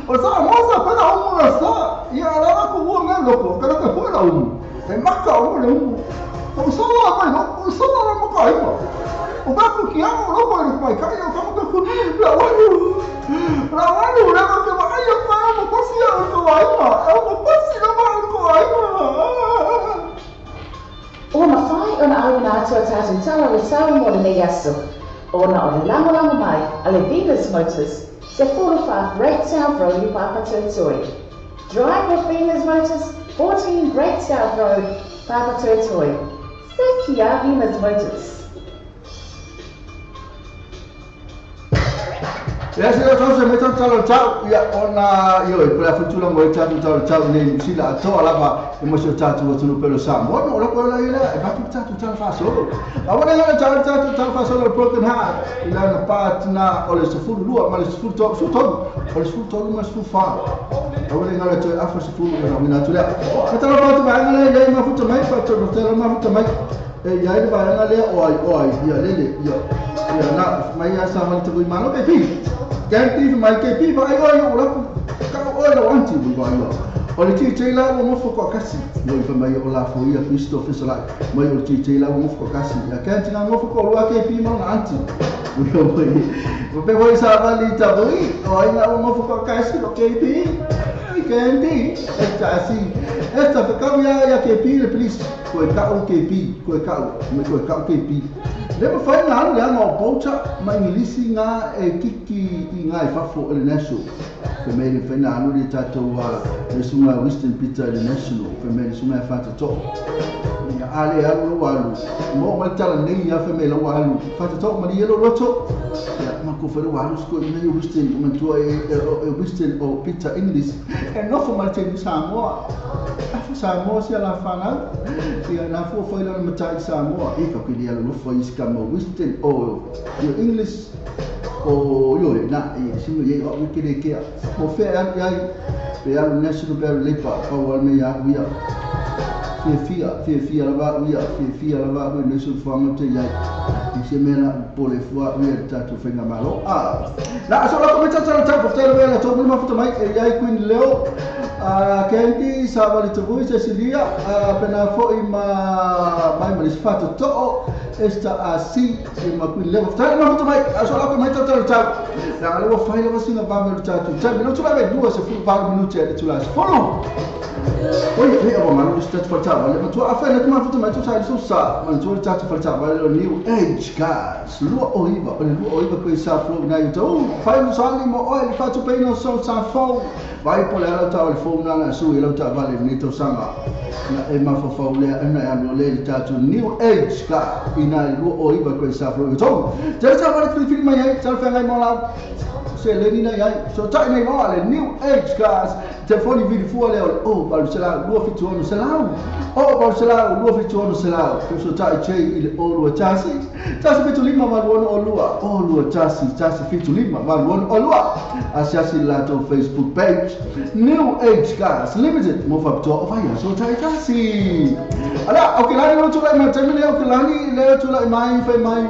O sa mo sa pa na umu na sa. Ia la ko ua me loko ka ka fo la umu. E maka o le umu. O sa la mai o sa la mo ka ima. O ba ku ki au loko e mai ka ia ka mo ku la walu. La walu la ko ke mai o pa mo pasi o ko ai ma. O mo pasi la ma o ko ai ma. O mawhai o na au nā atua tātou tala le sau mo le nei aso. O na o le lagolago mai a le Venus Motors te 45 Great South Road i Papatoetoe. Drive with Venus Motors, 14 Great South Road, Papatoetoe. Se kia Venus Motors. Ia se tau se meta talo tau ia ona io e pela futura mo tau tau tau nei sila atoa lava e mo se tatu o tunu pelo sa mo no la ko la ila e ba tatu tau fa solo a wona ia tau tatu tau fa solo broken heart ila na partner o le sefulu lua ma le sefulu to su to o le sefulu to ma sefulu fa a wona ngala to afa sefulu na mina tu la ka talo fa tu ba ngala ia ma futu mai fa to te ma futu mai e ia i ba ngala o ai o ai ia lele ia ia na mai ia sa ma te malo ke pi Ganti mai ke pi vai oi o la ka oi lo anti bu vai o le ti te la o mo fo kasi no i mai o la fo ia Kristo fesala mai o ti te la o mo fo kasi ia kanti na mo fo ko lo ke pi mo na anti o yo mai o pe voi sa va li ta voi o ai na o mo fo kasi lo ke pi kanti esta asi esta fe ka ia ia ke pi le please ko e ka o ke pi ko e ka o me ko e ka o ke pi Le mawhai ngā alu lea ngā o pouta ma Ingilisi ngā e kiki i ngā e fafo o le national. Fe mei le whaina alu le tātou le sunga Winston Peter le national. Fe mei le sunga e whātato'o. Ia ale alu lau alu. Mo mai tala nei ia fe mei lau alu. Whātato'o mani elo loto. Ia mako whai lau alu sko i nei Winston mantua e Winston o Peter English. E nofo mai te Samoa. Afa Samoa sia la whanau. Ia nā fua whai lana matai Samoa. E ka pili ala nofo i sika ma Winston o English o yo na e singo ye o kere ke o fe ai Pe alu National pe alu Leipa pau al me ia ia fia lava ia fia lava ia le soifuaga te iai i se mea na pole fua ia le tatou faigamalo la so la komenta tala tau tala wela to mo mafuta mai e iai Queen Leo Candy Savali Tavui Cecilia pena foi ma mai ma le to'o esta asi e ma Queen Leo tala mafuta mai so la komenta tala tau la le fai la singa va me tatou tau me tula me dua se fu va minuti e tula follow Oi, e ava malu stat falta le ma tu afa le ma futa mai tu sai su sa ma tu tatu falta le New Age Cars lua o iva o le lua o iva ko sa flo na yu fai mo sali mo o le fatu pe no so sa fo vai po le ala ta le fo na na su e ta vale ni to sanga na e ma fo fo le na ya lo le tatu New Age Car ina lua o iva ko sa flo to te sa vale fi fi mai ai sa fa ngai mo la se le ni na ai so ta nei mo le New Age Cars telefoni vili fua le o valu selau lua fitu ono selau o valu selau lua fitu ono selau so tai che i le o lua tasi tasi fitu lima valu ono o lua o lua tasi tasi fitu lima valu ono o lua asiasi lato Facebook page New Age Cars Limited mo fapitoa o vai so tai tasi ala o kilani lo tulai mai temile o kilani le tulai mai fai mai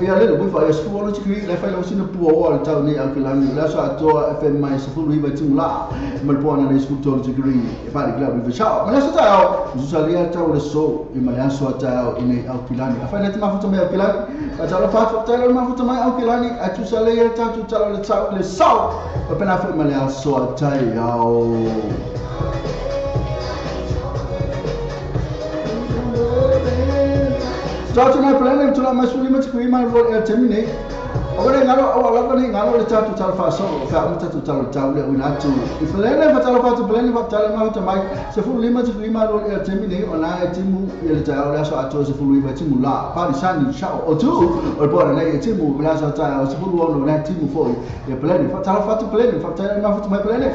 ia le le fa ia sfu lo tikri le fa lo sina pua o le tau nei au kilani le so atoa FM mai sfu iva timula ma le pona nei sfu tolu tikri e fa le club le chao ma le so tau so le tau le so e ma le so tau i nei au kilani a fa le ma futa mai au kilani a tau fa futa le ma futa mai au kilani a tu sa le tau tu tau le tau le so o pena fa ma le so tau Tatu na plane tula mai suli mai kui mai ro e termine. O le ngalo o la ni ngalo le tatu tala fa so fa o tatu tala tau le una tu. I plane fa tala fa tu plane fa tala mai ta mai se fu lima te kui mai ro e termine o na e timu e le tau le so ato se fu lima timu la pa ni sani chao o tu o bo na e timu la so ta o se fu lo na timu fo e plane fa tala fa tu plane fa tala mai fa tu mai plane.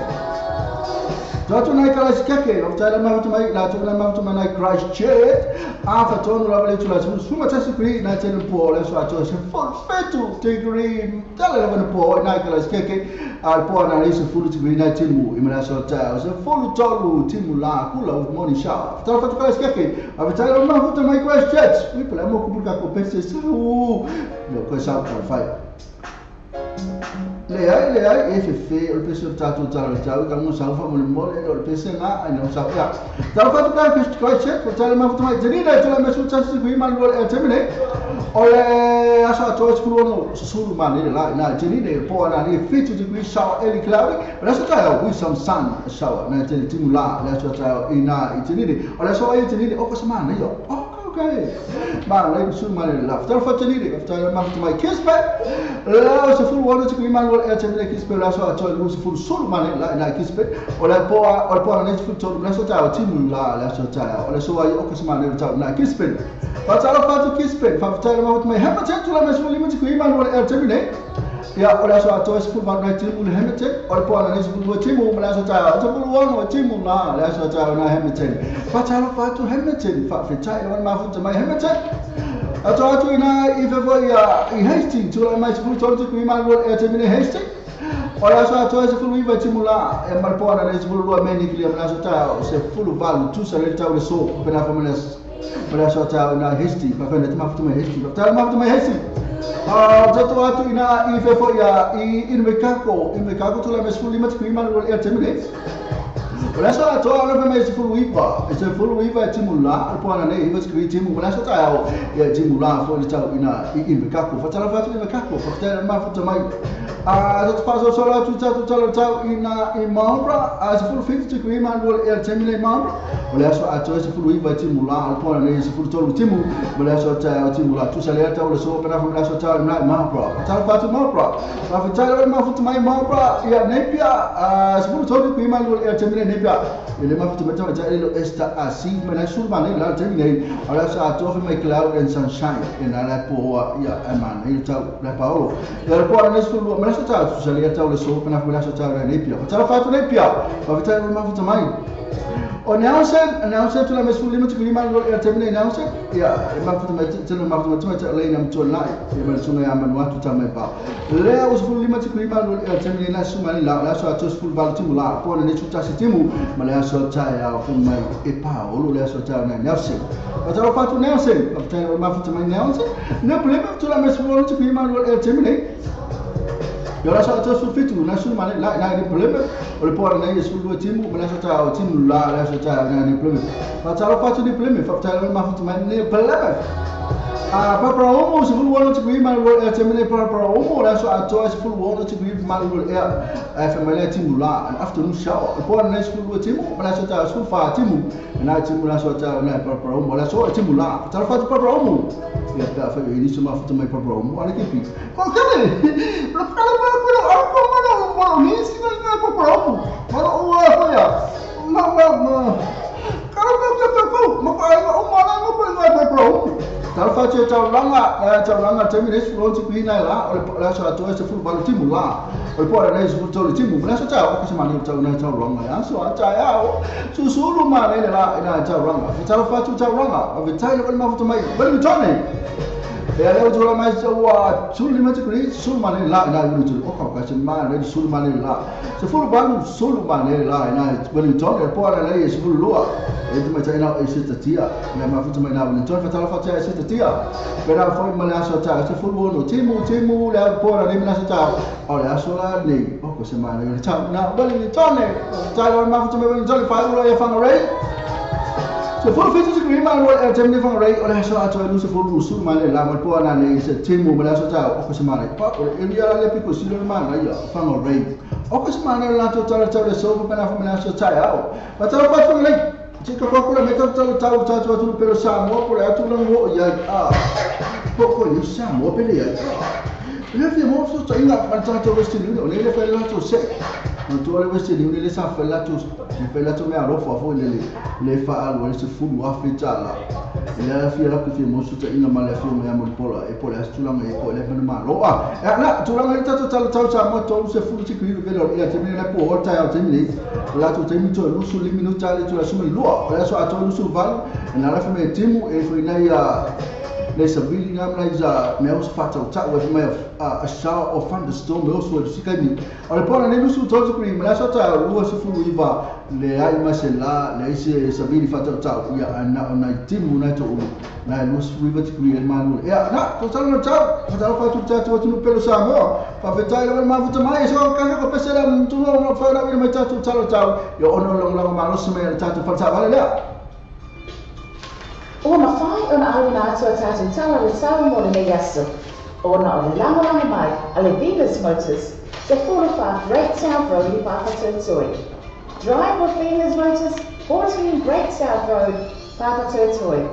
Tatu nai kala skeke, o tala mai tu mai la tu mai tu mai Christchurch. A fa tonu la vale tu la suma tasi kui na tele po le so ato se forfetu degree tala la po nai kala skeke al po na le se fulu degree na timu i mala so ta se fulu tolu timu la kula money sha. Tala fa tu kala skeke, a tala mai tu mai Christchurch. Ui pela mo ku ka ko pese sa u. No ko sa ko fai. Le ai FF o le pese tatu tala tau ka mo sa fa mo le mo le o le pese na ai no sa ya tala fa tu ka Christchurch ko tala ma futa mai jenina tala me su tasi kui ma lo e termine o le asa to skulu no sulu ma le la na jenina po na ni fitu degree sa eli cloudy la so ta with some sun shower na tele timula la so ta ina i jenina o la so ai jenina o ko sama na yo okay. Ma le su ma le la tala fa jenina tala ma futa mai kispe la se fu wono te kui ma lo e termine kispe la so ato lu se fu sulu ma le la na kispe o la po o po na fu to la so ta timu la la so ta o la so ai o ko sama le ta na kispe fa tala fa tu kispe fa tala ma futa mai hema te tu la me su lima te kui ma lo e termine ia o la so ato se fu ma na timu le hema te o po na se fu timu la so ta o fu wono timu la la so ta na hema te fa tala fa tu hema te fa fa ma futa mai hema te ato atu ina i fefo ia i Hastings tu la mai se fu tolu te kui ma lo e termine Hastings o la so ato se fu iva timu la e malpona le se fu lua meni ki le la so ta se fu valu tu sa le tau le so pena fa mele la so ta na Hastings fa fa le ma futa mai Hastings ta ma futa mai Hastings a ato atu ina i fefo ia i Invercargill tu la mai se fu lima te kui ma lo e termine o la so ato ala fa mai se fu iva se fu iva timu la al pona nei iva se timu la so ta o ia timu la fo le tau ina i Invercargill fa tala fa tu Invercargill fa tala ma futa mai a to paso so la tu tala tau ina i Marlborough a se fu 50 degree ma lo e termine Marlborough o la so ato se fu iva timu la al pona nei se fu tolu timu o la so ta timu la tu sa le tau le so pena fa la so ta na Marlborough tala fa tu Marlborough fa tala ma futa mai Marlborough ia Napier a se fu tolu degree ma lo e termine Napier e le ma futa mai ta le esta asi ma na sul ma le la termine o la so ato fa mai cloud and sunshine e na la po ia ma nei tau la paolo ia po na sul ma la so ta tu sa le tau le so pena fa la so ta Napier tala fa tu Napier fa tala ma futa mai O Nelson tula mes fulu lima tikuli malu e temine Nelson ia e mafuta mai tele mafuta mai tele na mtolai e ma sunga ya manu atu tamai pa le o fulu lima tikuli malu e temine na suma la la so atos fulu valu timu la po na chuta se timu ma le so ta ya fu mai e pa o le so ta na Nelson o ta fatu Nelson o ta mafuta mai Nelson ne problema tula mes fulu tikuli malu e temine Yo la so atos fitu na suma la na ni problema o le po na yesu lu timu ma la so ta o timu la la so ta na ni problema pa ta lo fatu ni problema fa ta lo mafuta mai ni problema a pa pra omo se fulu wono tikui ma lo e temine pa pra omo la so atos fulu wono tikui ma lo e a fa ma la timu la an afternoon shower po na yesu lu timu ma la so ta so fa timu na timu la so ta na pa pra omo la so timu la ta fatu pa pra omo ya ta fa ni so mafuta mai pa pra omo ala ki pi ko kale lo kale E ale o mai wa sulu ma tikuri sulu ma la na ni tu o ka ka ma le sulu ma la se fulu ba sulu ma la na when you talk po ala le se fulu lua e tu ma ta ina e se tatia na ma futu ma na ni to fa ta fa ta se tatia pero fo ma la so ta se fulu no timu timu la po ala le na so ta o la so la ni o ko se ma le ta na when you talk ne ta lo ma futu ma when you talk fa lo e fa no rei. So full features agree man what temne from rei o la so ato lu se fulu su ma le la ma po na le se timu ma la so ta o ko se ma le pa o e ya le piko si lo ma la ya fa no rei o ko se ma le la to ta ta le so pa na fa ma la so ta ya o pa ta pa fa le ti ko ko le ta ta ta ta ta tu pero sa mo por ya tu lo mo ya a po ko ni sa mo pe le ya le fi mo so ta ina pa ta to vesti ni o le le fa la to se no tu le vesti ni le sa fa la to fa la to me alo fa fo le le fa alo le se fulu a fe tala le fi la fi mo so ta ina ma le fi mo ya mo pola e pola tu la me po le ma lo a na tu la me ta ta ta ta mo to se fulu ti ki le ya te me le po ta ya te me la to te mi to lu su li minuta le tu la su me lu la so a to lu su val na la fi me timu e fi na ya le sabili na na za me os fatal ta with me a shower of thunderstorm also si kai mi o le pona ne lu su to ku mi la so ta lu su fu iva le ai ma se la le se sabili fatal ta ya na na timu na to na lu su iva ti ku ma lu ya na to sa no ta ta fa tu ta tu no pelo sa mo fa fe ta le ma fu ta mai so ka ko pese la tu no fa la mi ta tu ta lo ta yo ono lo lo ma lo se me ta tu fa ta vale la. O mawhai o na au nā atua tātou tala le sau mo le nei aso. O na o le langolanga mai a le Venus Motors, te 45 Great South Road i Papatoetoe. Drive with Venus Motors, 14 Great South Road, Papatoetoe.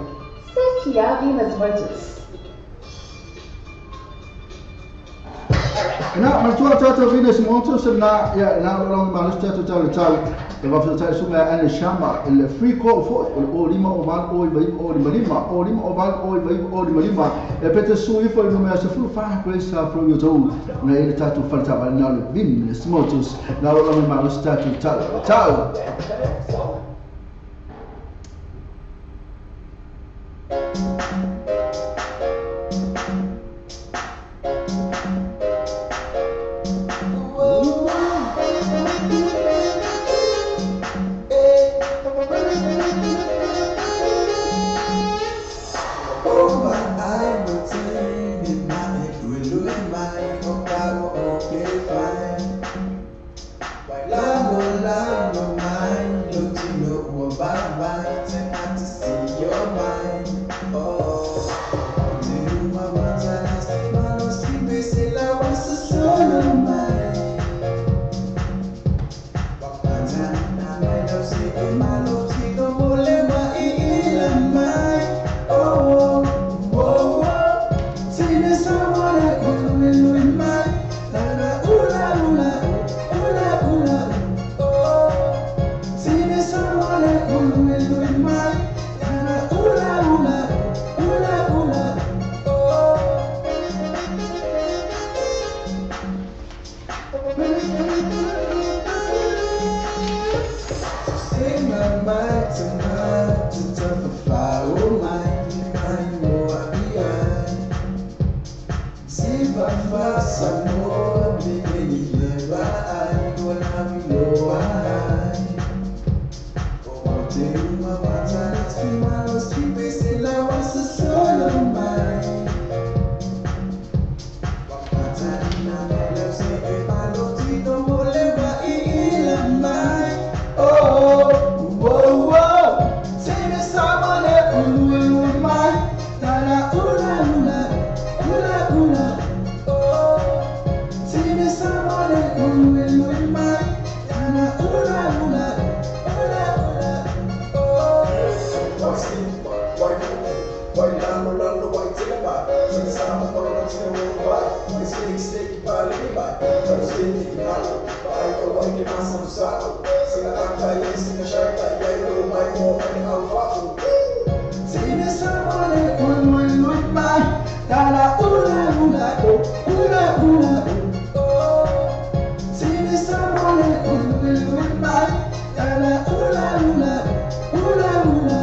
Se kia Venus Motors. Na, matua tātou Venus Motors na ya na lo ma lo tātou tala tala e va fa tātou suma ana shama el free call for o lima o val o vai o lima lima o lima o val o vai o lima lima e pete su ifo no me se fulu fa questa pro yo to na ele tātou fa tala na le Venus Motors na lo ma lo tātou tala tala. Say my mai te matu tapa o mai ai moa ia Si fa fa sa mo mi ni le va ai o la mi lo ai O te uma wata ti ma si pe se la wa sa solo mai Wata na me la se e pa lo ti no mo le wa i la mai Oh, whoa, whoa. Tini Samoa ulu mai, tala ula ula, ula ula. Oh, tini Samoa ulu mai, tala ula ula, ula ula. Oh. Tini Samoa ulu mai, tala ula ula, oh, ula ula. Oh, tini Samoa ulu mai, tala ula ula, ula ula.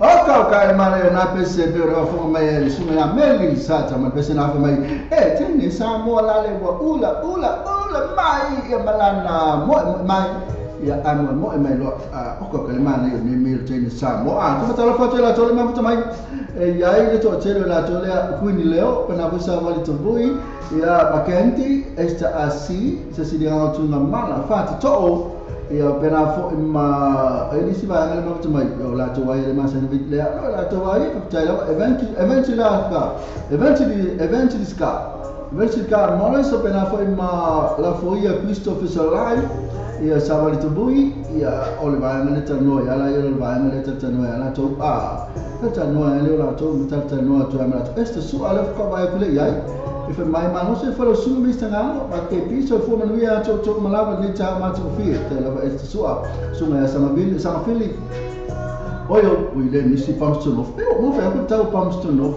O kau kai mare na pese pe ro fo mai le sunga ya meli sa ta ma pese na fa mai e tini Samoa la le wa ula ula ula mai ya malana mo mai ya amo mo mai lo o kau kai mane ni mi tini Samoa to ta fa la to le ma mai e ya i le to tele la to le kuini leo pe na vusa wali to bui ya Mackenzie esta asi se si dia tu na mala fa to ia pena fo ma elisi va ngale ma mai o la to wai le ma sen vit le la to wai fa la eventually ka eventually ska eventually ka mo so pena fo ma la fo ia Christopher Salai ia savali to bui ia o le va ngale ta no ia la ia le va ngale ta no ia la to a ta no ia le la to ta no to ma la esta su ala ko va kule ia e fa mai ma no se fa lo su mi sta ngano ma ke piso fo ma nuia to to malava ni ta ma to fi te la esta su a su ma sa ma vil sa ma fili oyo we le mi si pamston of e mo fa ko ta pamston of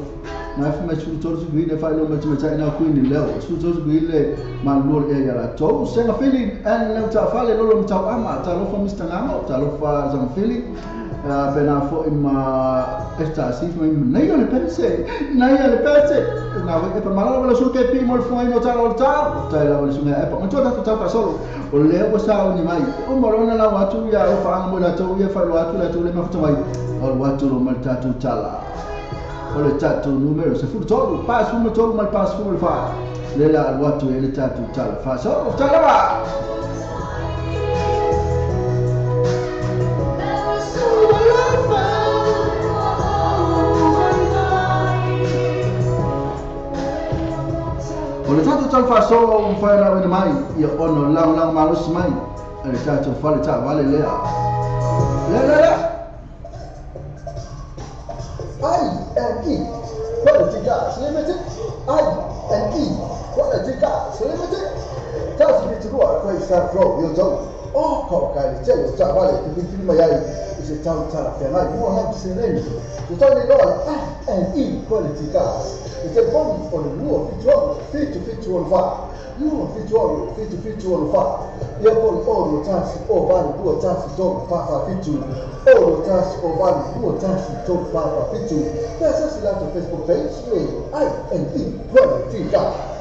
na fa ma su to su le fa lo ma ta ina ku ni le su to su le ma lo e ya la to se ma fili en le ta fa le lo lo ta ama ta lo fa mi sta ngano ta lo fa sa ma fili pena fo ma esta si ma nei le pense nei le pense na e pa malo lo su ke pi mo fo ino ta lo ta ta la su me e pa to ta ta pa solo o le o sa o ni mai o mo lona la watu ya o fa mo la to ya fa lo atu la to le ma fo mai o watu lo mal ta tu tala o le ta tu numero se fu to pa su mo to mal pa su fa le la watu le ta tu tala fa so ta la va. O le tatou tau faasolo ua mafai ona auina mai ia ona o le lagolago malosi mai e le tatou fale taavale lea lea lea lea. I&E Quality Cars Limited. I&E Quality Cars Limited. Tasi fitu 2 Great South Road yo tau o kau kai le tele o taavale te filifili mai ai i se tau talafeagai mua lau seleni o tau le loa le I&E Quality Cars. Le telefoni o le 276 7714 276 7714 ia po le 6 0 8 2 1 3 4 4 7 6 0 8 2 1 3 4 4 7. Pe asasi latou Facebook page le I&E Quality Cars.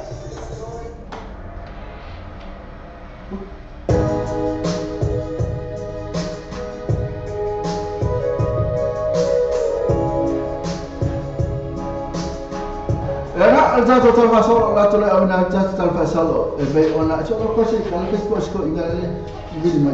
Al tato tal fasolo la tole au na tato tal fasolo e be ona so ko se kala ke ko sko inga le vili mai.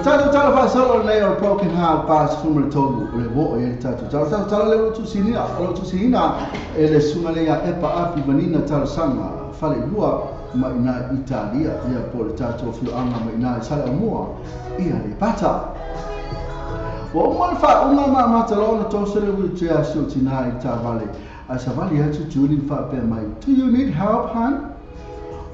Tatou tala faasolo lenei o le Broken Heart 43 o le ua oo i ai le tatou tala. O le tatou tala lea o lo o tusiina e le susuga lea ia Epa Afi Vanina Talosaga Faleilua mai ina i Italia, ia po o le tatou afioaga mai ina i Saleaaumua i Aleipata. Ua uma le faauga ma amata loa ona toso le wheelchair a si ou tinā i le taavale, ae savali atu Julie ma faapea mai, Do you need help, hun?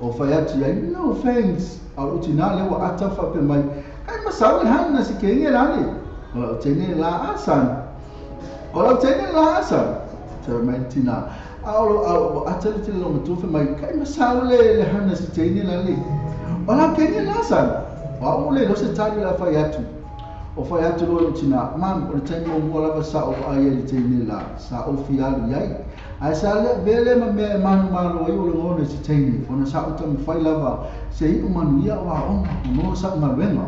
O fai atu i ai, No thanks. A o lou tinā lea ua ata ma faapea mai, Kai masau le hun na si kenge lale. O lau teine la asan. O lau teine la asan. Fai mai le tinā. A o lou a ua ata le tele lou matua fai mai, Kai masau le le hun na si teine lale. O lau kenge la asan. O au le lose tali o le a fai atu. O fai atu loa lou tinā, Mum, o le taimi muamua lava sa ou vaai ai i le teine la, sa ou fia alu i ai. Ae sa avea lea ma mea e manumalo ai o lagona i se teine, ona sa ou taumafai lava se iu manuia o aoga ma maua sa'u galuega.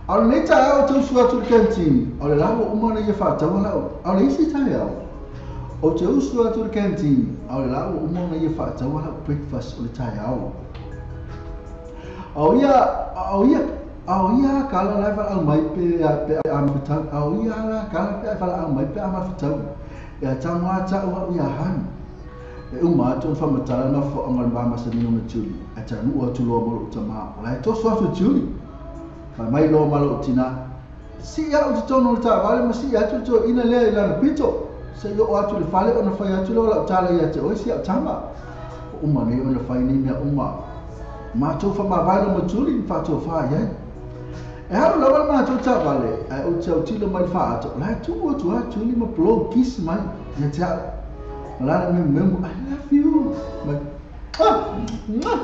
A o lenei taeao ou te usu atu i le canteen, a o le la ua uma ona ia faataua la'u, a o le isi taeao ou te usu atu i le canteen, a o le la ua uma ona ia faataua la'u breakfast o le taeao. A o ia, a o ia, a o ia a kala la e valaau mai pe a pe a mafetau, a o ia la kala pe a valaau mai pe a mafetau. E a tago a ta'u a'u iā Han. E uma atu ona faamatala le mafaufauga o le va masaniga ma Julie, ae taunuu atu loa ma lo'u tamā, o la e toso atu e Julie. Fai mai loa ma lo'u tinā, Sii a'u i totonu o le taavale ma sii atu le toeaina lea i lana pito, se i oo atu i le fale ona fai atu lea o la'u tala ia te oe si a'u tama. Ua uma nei ona fai nei mea uma. Matou faamavae loa ma Julie ma faatofā i ai. E alu lava le matou taavale, ae ou te autilo mai i le faaato, o la e tu atu a Julie ma blow kiss mai ia te a'u. Ma lana meumeumu, I love you. Mai, ah, mwah,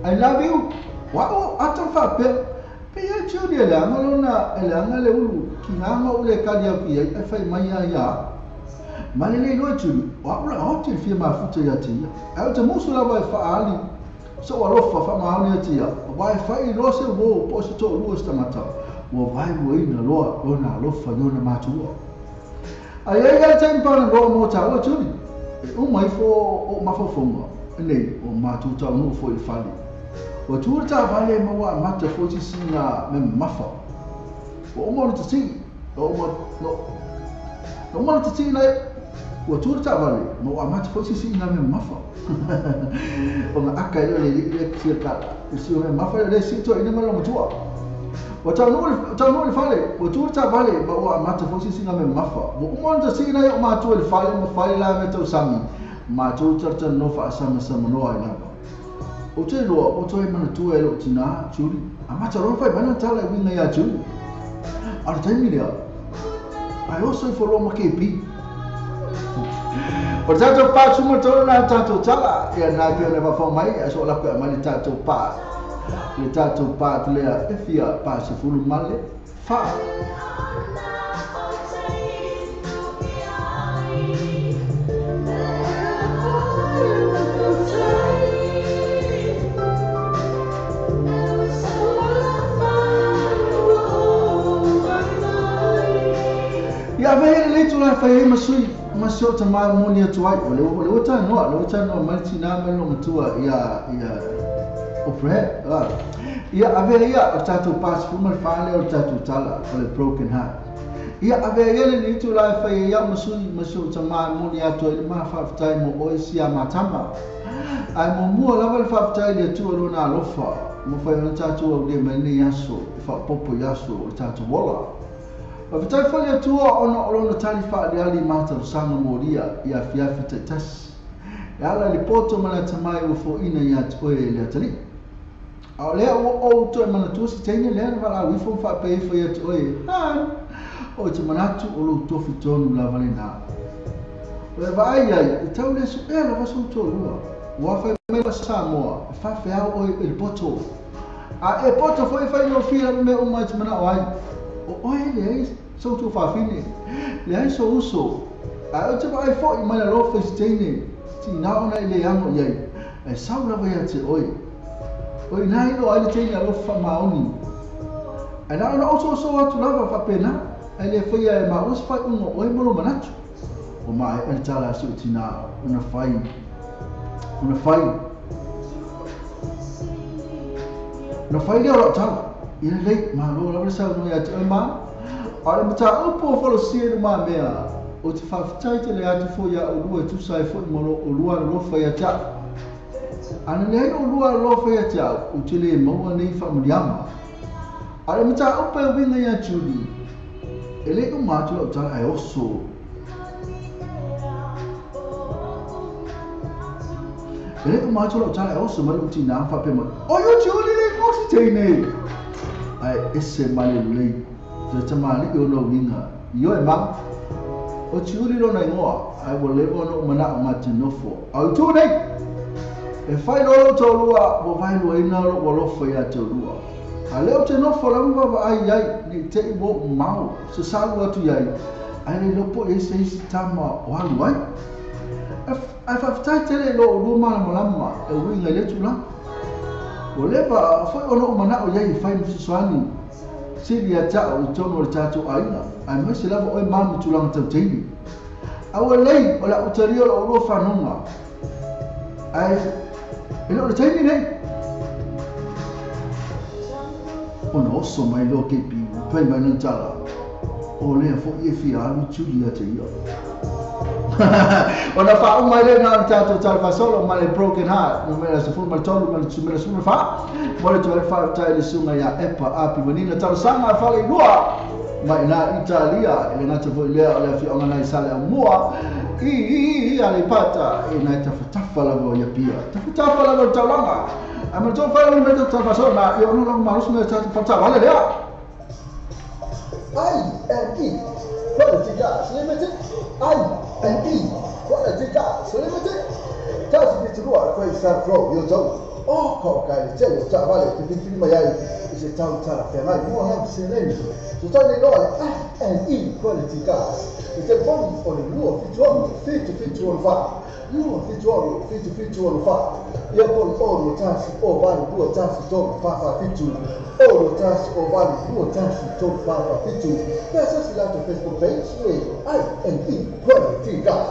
I love you. O a'u ata faapea, pei a Julie e leaga lona, e leaga le ulu, ki ngā ou le kali au ki ai, ae fai mai a ia a'u. Ma le le iloa e Julie, o a'u la oti i le fia mafuta ia te ia. Ae ou te musu lava e faaali Sou alofa faamaoni atu ia, aua e fai loa se uō po o se toalua o se tagata, ua vaeluaina loa lona alofa i ona matua. A i ai lava le taimi pauna loa mo tāua Julie, e uma ifo oʻu mafaufauga nei o matou taunuu foi i le fale. Ua tu le taavale ma ua amata foi sisiga me mamafa. Ua uma ona tatii, ua uma, na uma ona tatii na Ua tu le taavale ma ua amata foi sisiga me mamafa. Ona aka ai lea o le alii lea sia kala. Le sio me mamafa lea le sii toeaina ma le matua. Ua taunuu i le fale, ua tu le taavale ma ua amata foi sisiga me mamafa. Ua uma ona tatii nai o matua i le fale ma fai la me tausami. Matou talatalanoa faasamasa-manoa ai lava. Ou te iloa ua toe manatua e lou tinā, Julie. Amata loa ona fai mai lana tala e uiga iā Julie. A o le taimi lea, ae oso ifo loa ma KB. O le tatou pā tūmatauina lena tatou tala, ia lena e pei ona e faafao mai, ae so o lako e aumai le tatou pā, le tatou pā lea e fia 40 ma le 4. Ia ave ai lenei tulaga e fai ai ma sui ma si ou tama e moni atu ai. O le o le ua talanoa, le ua talanoa mai le tinā ma le loomatua ia ia o Brad. Ah. Ia ave ai ia o le tatou 44 lea o le tatou tala o le broken heart. Ia ave ai ia lenei itulā e fai ai au ma sui ma si ou tama e moni atu ai le ma faafetai mo oe si a ma tama. Ae muamua lava le faafetai i le Atua lona alofa ma fai ona tatou aulia mai lenei aso e faaopoopo i aso o le tatou ola. Faafetai foi le Atua ona o lona tali faaliali i ma talosaga molia i afiafi taitasi. E ala i le poto ma le atamai ua foina ia te oe e le Atalii. A o lea ua ou toe manatua se teine lea na valaau ifo ma faapea ifo ia te oe, Han, ou te manatu o lou tofi tonu lava lenā. O le vaai ai, e tau le suea lava sou toalua. Ua fai mai la Samoa, e faafeao oe e le poto. A e poto foi e faigofie lava mea uma e te manao ai. O oe leai sou tuafafine, leai sou uso. Ae ou te vaai foi mai alofa i se teine, tinā ona e le ano i ai, ae sau lava ia te oe. O inā iloa ai le teine alofa faamaoni. Ae na ona osoosoo atu lava faapena, ae le faia e maua se faaiuga o oe ma lou manatu. Ua maea le tala a si ou tinā ona fai, ona fai, ona fai lea o lau tala. Ia lelei, malo lava le saunoa ia te oe ma. A o le mataupu o folasia i lumamea, ou te faafetai tele atu foi iā oulua e tusa ai foi ma lo oulua alolofa ia te au. A na leai lo oulua alolofa ia te au, ou te le maua nei faamanuiaga. A o le mataupu e uiga ia Julie, e le i uma atu lau tala ae oso. E le i uma atu lau tala ae oso mai lou tinā ma faapea mai, Oi o Julie le gosi teinei! Ae ese mai le lelei le tamalii o lou uiga, Ioe ma, o Julie lona igoa, ae ua leva ona ou manao ma te nofo. A o itu nei! E fai loa lou toalua, ua vaeluaina lou alofa iā te olua. A lea ou te nofo lava ma vaavaai i ai, ne i te i ua ou mamao, sasalu atu i ai, ae le iloa po o i ai se isi tama o alu ai. Ae faafetai tele i lo oulua malamalama e uiga i lea tulaga. Ua leva foi ona ou manao i ai e fai ma fesoasoani sili ia te au i totonu o le tatou aiga, aemaise lava oe ma ma tulaga tau teine. A ua lelei o le a ou talia lo oulua fanauga, ae e le o le taimi nei. Ona oso mai loa KB, fai mai lana tala, O lea foi e fia alu Julie ia te ia. Ona faauma ai lea na o le tatou tala faasolo ma le Broken Heart, numera 13 ma le numera 14. Mo le toe faafetai i le susuga ia Epa Api Manina Talosaga a Faleilua mai ina Italia, e le gata foi lea o le afioaga nai Saleaumua i Aleipata, e nai tafatafa lava o Apia, tafatafa lava o le taulaga. Ae ma le tou fale mai tatou tala faasolo na, ia ona lava malosi mai tatou faletaavale lea. I N E Quality Gas Limited I N E Quality Gas Limited 172 Great South Road, i Otahuhu. O ka i le tele o taavale e te filifili mai ai i se tau talafeagai mo lau seleni. So tau nei loa le I N E Quality Gas. Le telefoni o le 276 7764, 276 7764. Ia po le 0 1 0 8 2 1 3 4 4 7, 0 1 0 8 2 1 3 4 4 7. Pe asiasi latou Facebook page le I N E Quality Gas.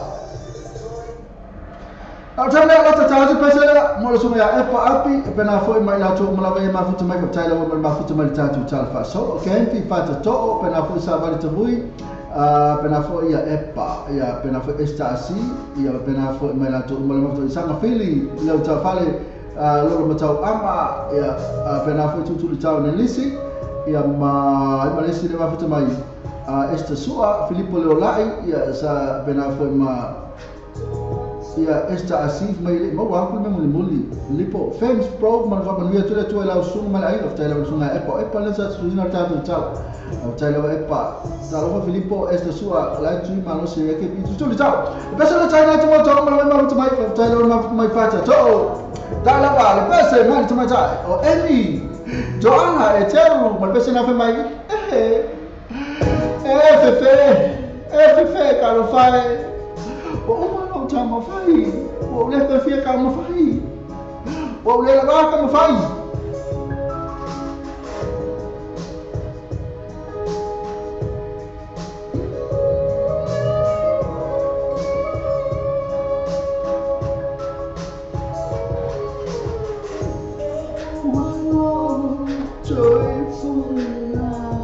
A o tau lea lata tau atu pese lea mo le susuga ia Epa Api e pena foi mai latou uma lava ia mafuta mai faafetai lava mo le mafuta mai le tatou tala faasolo Kenfi Fatato'o pena foi Savali Tavui pena foi ia Epa ia pena foi Esther Asi ia pena foi mai latou uma le mafuta Isaga Fili le Utaufale Lolo Matau Ama ia pena foi Tutuli Tau Nelisi ia ma ma le isi le mafuta mai Esther Sua Filipo Leolai ia sa pena foi ma ia Esther Asif mai le maua aku le mea mulimuli lipo thanks bro ma le faamanuia atu le Atua i lau susuga ma le aiga faafetai lava i le susuga ia Epa Epa lea sa tusuina le tatou tala faafetai lava Epa talofa Filipo Esther Sua la e tui malosi ia ke pitu tuli tau le pese le taina atu mo tau ma le mafuta mai faafetai lava le mafuta mai fata to ta lava le pese mai le tamaitai o Amy Joana e teru ma le pese na fai mai e e fefe e fefe ka lo fai Ua uma lou taumafai, ua ou le toe fia taumafai, ua ou le lava taumafai. Joyful love.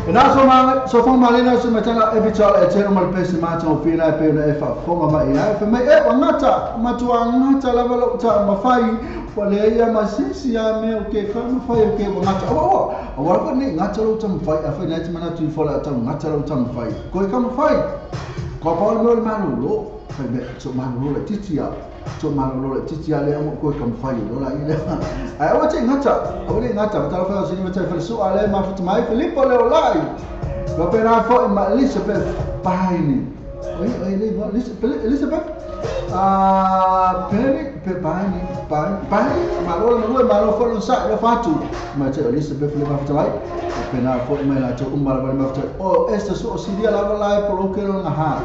Na so fo malena so matala epital e telo mal pesi mata o fina e pe na e fa fonga mai ai fa mai e ngata matua ngata lava lo ta mafai wale ia masisi ya me o ke ka mafai o ke ngata o o wa ni ngata lo ta mafai a fa na ti mana tu fola ta ngata lo ta mafai ko ka mafai ko pa lo malu lo fa me so malu lo titia so malu lo titia le mo ko ka mafai lo la ile ai o te ngata o le ngata ta fa so ni ta fa so ale ma fa mai Filippo le olai va per a fo ma Elizabeth Paini oi oi le Elizabeth a Penny pe Paini Paini ma lo lo ma lo fo lo sa lo fatu ma te Elizabeth le ma fa mai per a fo ma la to umma la ma fa o esta so siria la la por lo que lo ha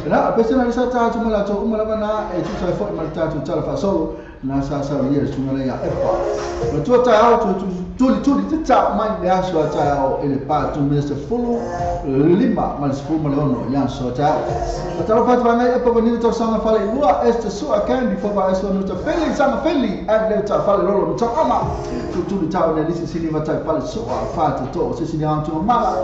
la pese na sa ta tu ma la to umma la na e tu sa fo ma ta tu ta fa solo na sa sa ye su na ya epa ma tu ta tu tuli tuli te ta mai le aso ta o ele pa tu me se fulu lima ma se fulu ma le ya so ta ta lo fa ma e pa venir to sa ma fale lua este su a candy fo va eso no ta feli sa ma feli a le ta fale lolo ta ama tu tuli ta ne lisi sini va ta fale su a fa to se sini an tu ma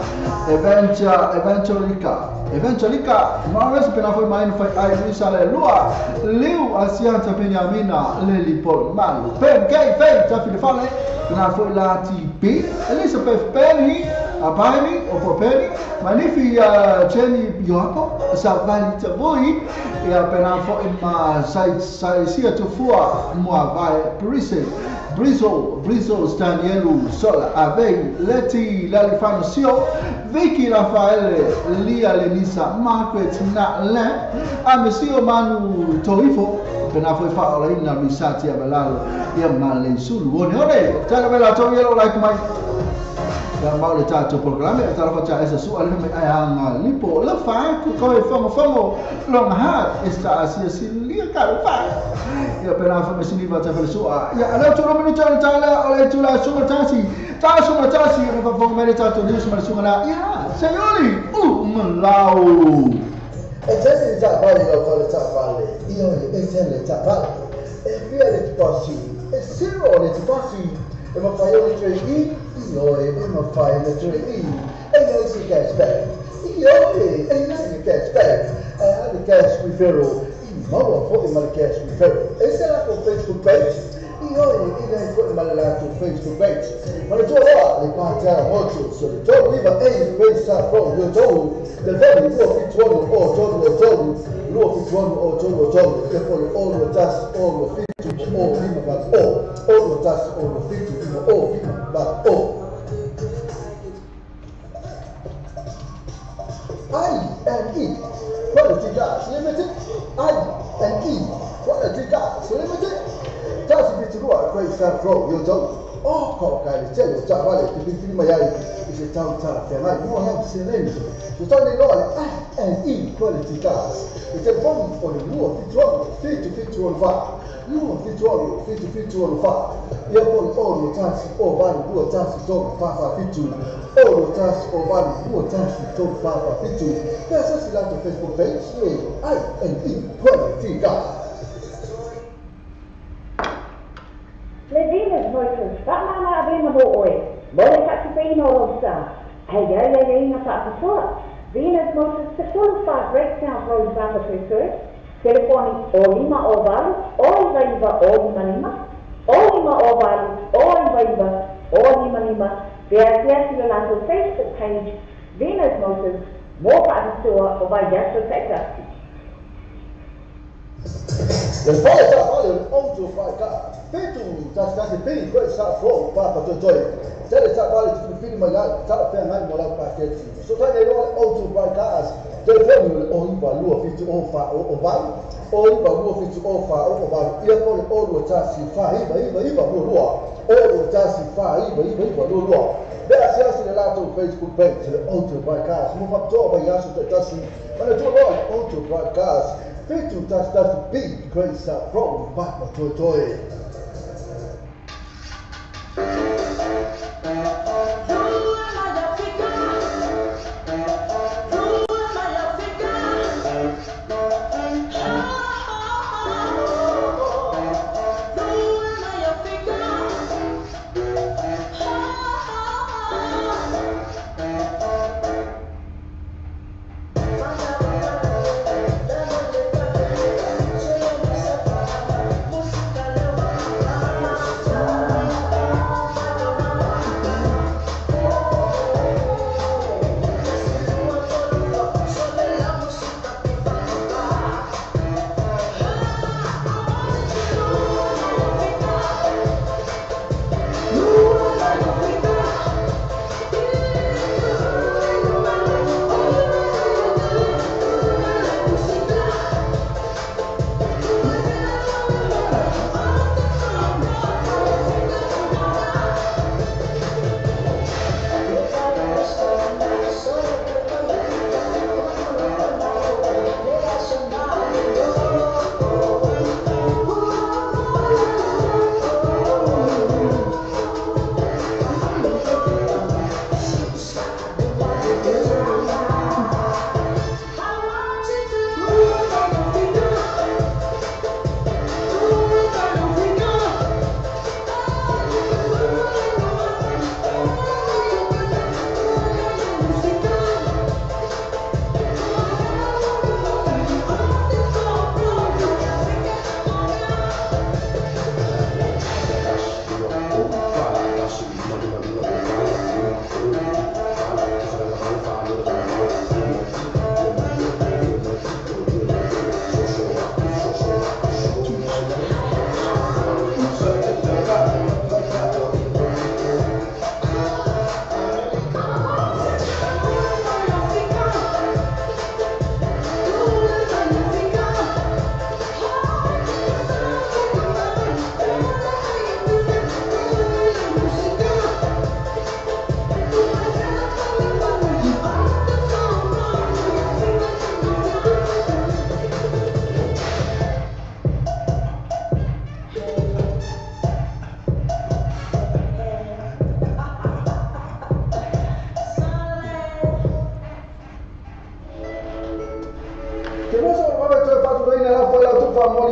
eventualika eventualika ma ves per fa mai fa ai mi sa le lua liu asianta Beniamina Lily Paul Malu Ben Gay Fay ta fi fale na fo la ti B Elizabeth Penny Abani o Penny Manifi Jenny Yoapo sa vali ta voi e a per fo ma sai sai sia tu fua moi vai Brise Brizo Brizo Stanielu Sola Avei Leti Lalifano Sio Vicky Raffaele Lia Lenisa Margaret Na Len Amesio Manu Toifo per a foi fa la inna misati a belalo ia male sul one one ta bella to yelo like my ya ma le ta to programme ta fa ta esa su ale me ai anga lipo la fa ku ko famo famo long ha esta asia silia ka fa ya per a fa me sini va ta fa su ya ala to no ta ta la ala to la su ta si ta su ta si fa fa me ta to news ma su la ya sayoli u malao e te ta vale lo fa ta vale io e te ta vale e via le passi e zero le passi e ma fai le tre i io e ma fai le tre i e io si cash back io e io si cash back e ha the cash referral i ma fo ma cash referral e se la con Facebook page io e io fo ma la tu Facebook page ma le tuo le parte a molto so le tuo viva e pensa pro io tu del vero tuo fittuono o todo todo lo fittuono o todo todo e poi o lo tas o lo fittu o prima va o lo tas o lo fittu prima o prima va o I N E Quality Gas Limited I N E Quality Gas Limited Tasi bitirua quei sa pro io do oh ko ka le tele ta vale ti prima iai se tau ta te mai mo ha silenzio so sta nei lore I N E Quality Gas e telefoni o le luo fittuono fittu fittu fa luo fittuono fittu fittu fa e poi o lo tasi o vale due tasi to fa fa fittu o lo tasi o vale due tasi to fa fa fittu per se lato Facebook page I N E Quality Gas. Le Venus Motors, whaamana a vena mo oe, mo le tatupena o lau sa, ai ai ai ai ngā whaapatoa. Venus Motors, te 45 Great South Road, Papatoetoe, telefoni o lima o valu, o iwa iwa o lima lima, o lima o valu, o iwa iwa o lima lima, te asiasi le latou Facebook page, Venus Motors, mo whaapatoa o vai aso taitasi. Le fale ta vale auto fa ka fetu ta ta se pei ko sa fro pa pa to toi tele ta vale ti fili ma la ta pe ngai mo la pa ke so ta ne lo auto fa ka as telefoni o iwa lua fitu o fa o valu o iwa lua fitu o fa o valu ia pole o lua tasi fa iwa iwa iwa lua lua o lua tasi fa iwa iwa iwa lua lua be asiasi le latou Facebook page le auto broadcast mo fa to ba yasu tasi ma le to lo auto broadcast fitu tasi tasi B Great South Road Papatoetoe. Oh.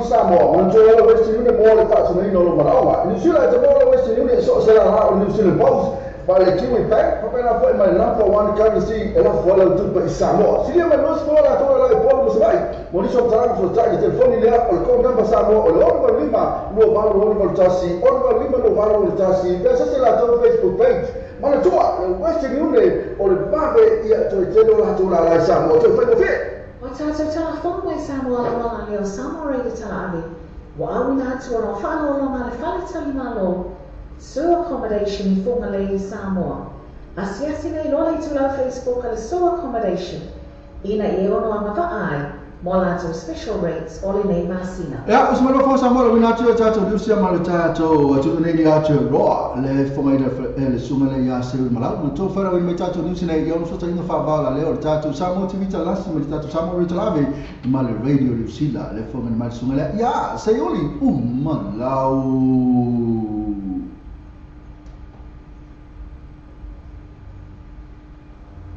Samoa, manatua le Western Union mo le faatinoina o lou malaoga. I New Zealand e te maua le Western Union i so o se lala o le New Zealand Post ma le Kiwi Bank, faapena foi ma le number one currency e lafo ai lau tupe i Samoa. Silia mai 20 latou e la i Upolu ma Savaii mo nisi o matalaga fesootai i telefoni lea o le code number Samoa o le 685 2861 685 2861 pe asasi latou Facebook page. Manatua le Western Union o le vave ia toe tele o latou lala i Samoa toe faigofie. O tātou talafono mai Samoa lauala lea o Samoa Radio Talaave, ua auina atu ona o faaaloaloga a le Faletali Malo, Sue Accommodation i Fugalei i Samoa. Asiasi nei loa le itulau Facebook a le Sue Accommodation ina ia ono agavaa ai mo a latou special rates o lenei masina. Ia, o se malofa o Samoa lauina atu e tatou Niusia ma le tatou atunuu nei ia Aotearoa, le fofogaina e le susuga lea ia Seui Malau. Matou fairauina mai tatou Niusia nei i ono sotaina faavao la lea o le tatou Samoa TV Talasi ma le tatou Samoa Radio Talave ma le Radio Niu Sila, le fofogaina mai le susuga lea ia Seiuli Umalau.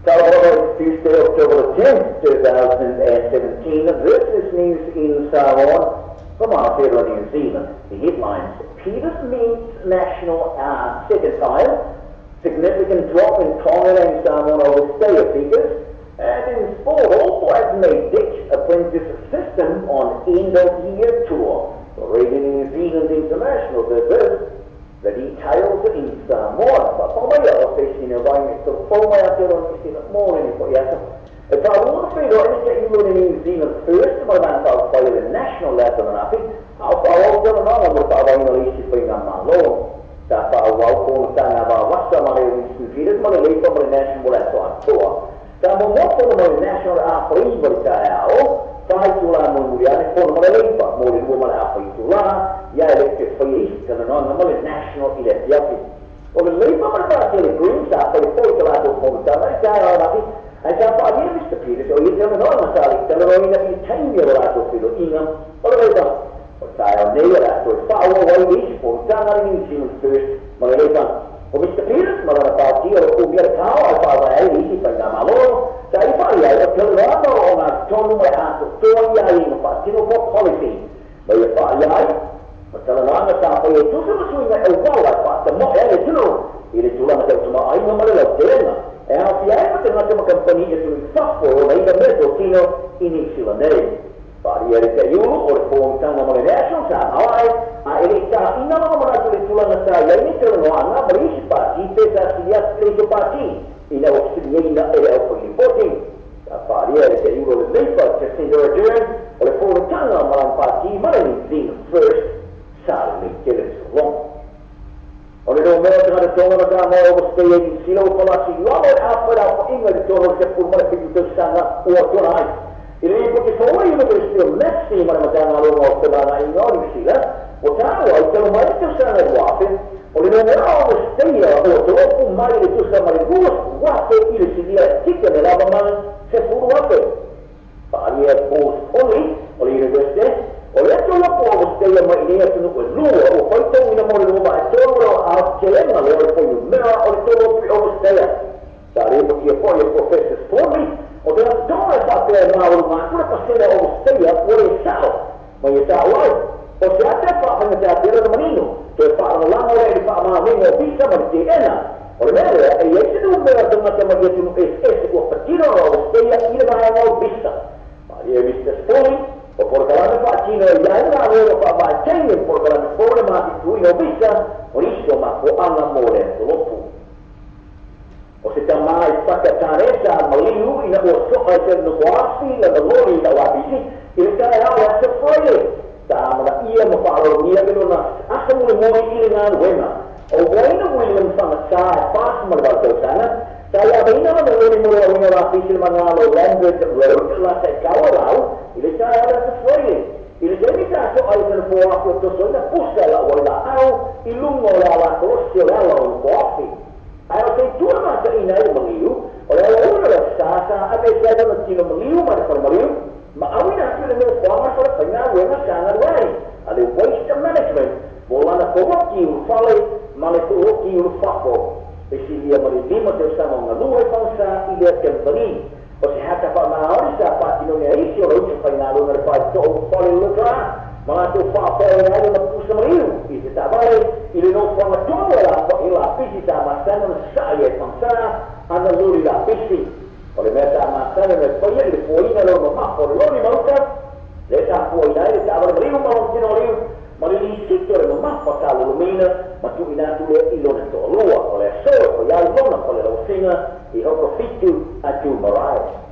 Talofa, Tuesday, October the 10th, 2017. This is news in Samoa from Aotearoa, New Zealand. The headlines: Peters meets national second time, significant drop in Tongan and Samoan overstayer figures, and in sport, All Blacks may ditch apprentice system on end of year tour. For Radio New Zealand International, this is the details in Samoa. Fa mai o se sina vai me to fo mai a te ro ni sina mo ni po ia. E fa ua whero ene te ilo ni New Zealand First ma mana fa fa le national level na api. Au fa o te no mo fa va ina isi fa ina malo. Ta fa au au ko ta na va wasa ma le Winston Peters ma le leifa ma le national le to atoa. Ta mo mo ko mo le national a fa i mo ta ao. Fa i tula mo muri ane ko mo le leifa mo le mo le a fa i tula. Ia elected fa i ta no na mo le national i le tiapi. O le leifa ma le pa le Greens a fa i fo i te la to ko ta na ta ra api. Ai sa fa ia Mr. Peters o ia te no na sa le te no ina i taimi o la to filo inga. O le leifa o tae nei o la to fa o wai i fo ta na New Zealand First ma le leifa. O Mr. Peters ma la parti o o mia kao ai fa va ai i fa na malo. Ta i fa ia o te no o na tonu mai a to to ia i no fa tino po policy. Ma ia fa ia ai o te lana ta fa ia tu se suinga e wala fa te mo e le tunu i le tulaga te tuma ai ma le lau telenga. E hao fia ai ma te ngata ma kampani e tunu fafo o na ina me tō tino i New Zealand nei. Whaari e te iulu o le fōngitanga mo le national sa mawai a e le tā ina lama mana le tulaga sa ia ni te loa anga ma le isi pāti pe sa silia te iso pāti ina o siliaina e le au whakilipoti. Sa whaari e te iulu o le Leifa Jacinda Ardern o le fōngitanga ma le pāti ma le New Zealand First sa le tele solong. O le no mea te ngata tonga na tā moe o stay e New Zealand o palasi lalo e awhera o inga te tono se pūmara whitu tau sanga o tona ai. I le ipo te whaoi University of Messi ma le matanga ronga o te mana inga o New Zealand, o tāua i talo mai te tau sanga i wafe, o le no mea o stay o te opu mai le tusa ma le ruas wafe i le silia e tika me lava mana se furu wafe. Whaaria Paul Foley o le University, o le atu lapo o steia mai i lea tunu o lua o whaitau ina mo le lua e tolu rau a telenga le o le poiu mea o le tolu opi o steia. Sa le mo kia poi e Professor Foley, o te atu tonga e whapea e ngā uru ngā kura pasera o steia o le sao. Mai e tā uai, o se ate whaahanga te atera na manino, to e whaarangalanga o le e whaamāmenga o visa ma le te ena. O le mea lea, e iai se nu mea tangata mai e tunu SS ua patino o steia i le mahenga o visa. Mai e Mr. Foley, o porkalame whaatino e iai ngā reo o whaamātengi o porkalame fōre māti tui o visa, o iso ma ko anga mō le tolopu. O se tamai whakataresa maliu ina o soa e te nukuafi la malori la wapisi, i le tae au a se whae. Tā mana ia ma whaaronia e lona asa mule moi i le ngā ruena. O waina William Whangatā e whāsa ma le wautausanga, tā ia weina la malori mo le awinga wapisi le mangalo Lambert Road la te kawarau i le tae au a se whae. I le temi tā soa i te nukuafi o toso ina pusa la wai la au i lunga o le ala korosi o le ala o nukuafi. Ai o te tua mata ina e mangiu, o le ala una le sasa a me sai na tino mangiu ma le wharamariu, ma awina atu le mea whanga whara whainga wenga sanga ruai, a le waste management, mo lana koroki uru whale, ma le koroki uru whako. E silia ma le lima te usanga o ngā lua e whangsa i lea tempani. O se hata wha maori sa whātino mea isi o le utu whainga runga le whai tō whale luka, Ma latou faafoeina ai lona pusa maliu i se taavale i le nofoaga tonu e lapisi sa masani ona sasa'a ia i fagasā ana loli lapisi. O le mea sa masani ona e faia i le fuaina lona mamafa o le loli mauta, lea sa fuaina ai le taavale maliu ma lona tino liu ma le lisiti o le mamafa sa lolomiina ma tuuina atu lea i lona to'alua. O le aso e faia ai lona falelauasiga i Hokofitu atu marae.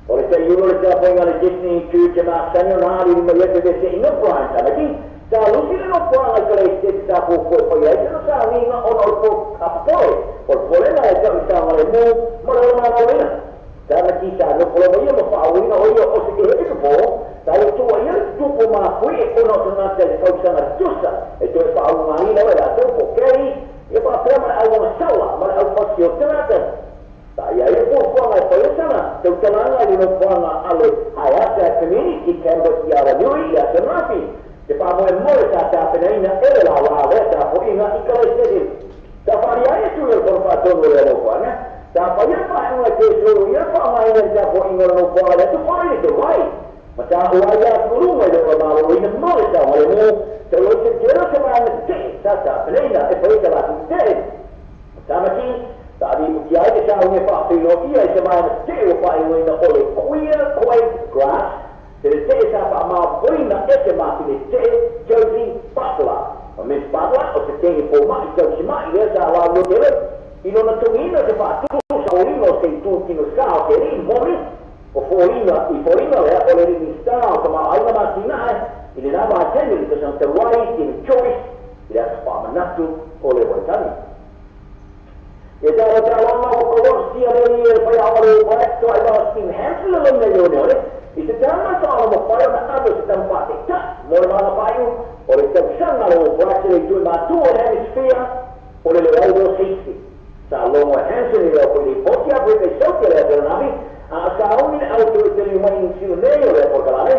O le ta'iulo le tafoaiga le Disney Church e masani ona alili mai ai fevese'iga Brian Tamaki sa lusi le nofoaga i kalaisiteti sa fuafua e faia ai sena sagiga ona o le apopole o le popolega e ta'i saogalemu ma le ola malōina. Tamaki sa nofo lava ia ma fa'auina o ia o se keheʻe popō sa ia tu'uaia le tutupu mafui e ona o tagata i le tausaga tusa e toe fa'augaina lava e latou po kei ia fa'apea ma le auagasala ma le aufasi o tagata. Sa ia ia fuafuaga e faia sana tautalaga i le nofoaga a le Haeata Community Campus i Aranui i Asonafi. Te faamoemoe sa tapenaina e le lālā lea tafo'iga i kalaisese. Sa faaliai atu i le fono faatonu o lea nofoaga. Sa faia le faaiuga e toe ia le faaaogaina i le tafo'iga o le nofoaga lea tufai le tauai. Ma tāua ai atuluga i le ola malōina ma le saogalemu talu ai se tele o se vaega tete'e sa tapenaina e faia sa latou tete'e. Tamaki sa aliputi ai le saugi e faafeiloia i se vaega tete'e ua faaigoaina o le queer quaint grass se tete'e sa faamaopoina e se mafine tete'e Josie Butler. O Miss Butler o se teine foma'i tausima'i lea sa laulua tele i lona togiina se faatusa oliga o se itutino sa o te alii momi o foliga i foliga lea o le Minista o Tamaoaiga ma Atinae i lenā vaitaimi le tausaga talu ai Stephen Joyce i le aso faamanatu o le Waitani. E talo taloga o kolosia le i e whai ao le Black Toa i wao Steve Hansen le lona i one ole. I se tama sa ala mo whai ona ave se tama wha te ta. Mo le mana whaiu o le tausanga le o Black le i tui mātua o le hemisphere o le le au o seisi. Sa longo e Hansen i leo koe le poti a koe kei sauti le ateranami. A sa uni le au tui te liu mai in sio nei o le porkalame.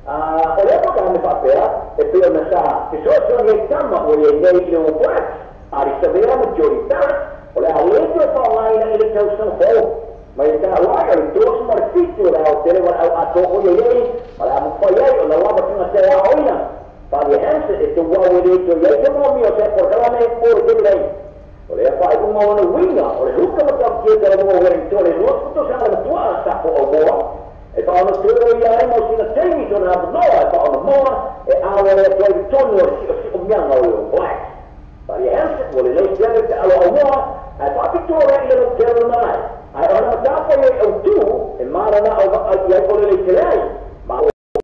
O le porkalame whaapea e peo na sa te soa ni e tama o le nei i le o Black. Ari Savea ma Jody Barrett o le a leto e whaongaina i le tausaga fou. Mai e tā wai o le tosu ma le fitu o le ao tele wa le au ato o ia iei ma le amawhai ai o na lava tunga te a oina. Wharia Hansen e te wau e leto i ai te mōmi o te porkalame o le tele nei. O le whai unga o na winga o le huka matau kia te ramunga o Wellington e lua puto sa le matua a sapo o moa. E whaona tūro i ai mo sina teimi tōna aponoa e whaona moa e awa le atoa i tonu o le sio sio mianga o le o Black. Wharia Hansen o le lei tele te alo au moa ai whaapitoa rea i le tele mai. Ai ona matapa i au tū e marana au ai i ai o le lei tele ai.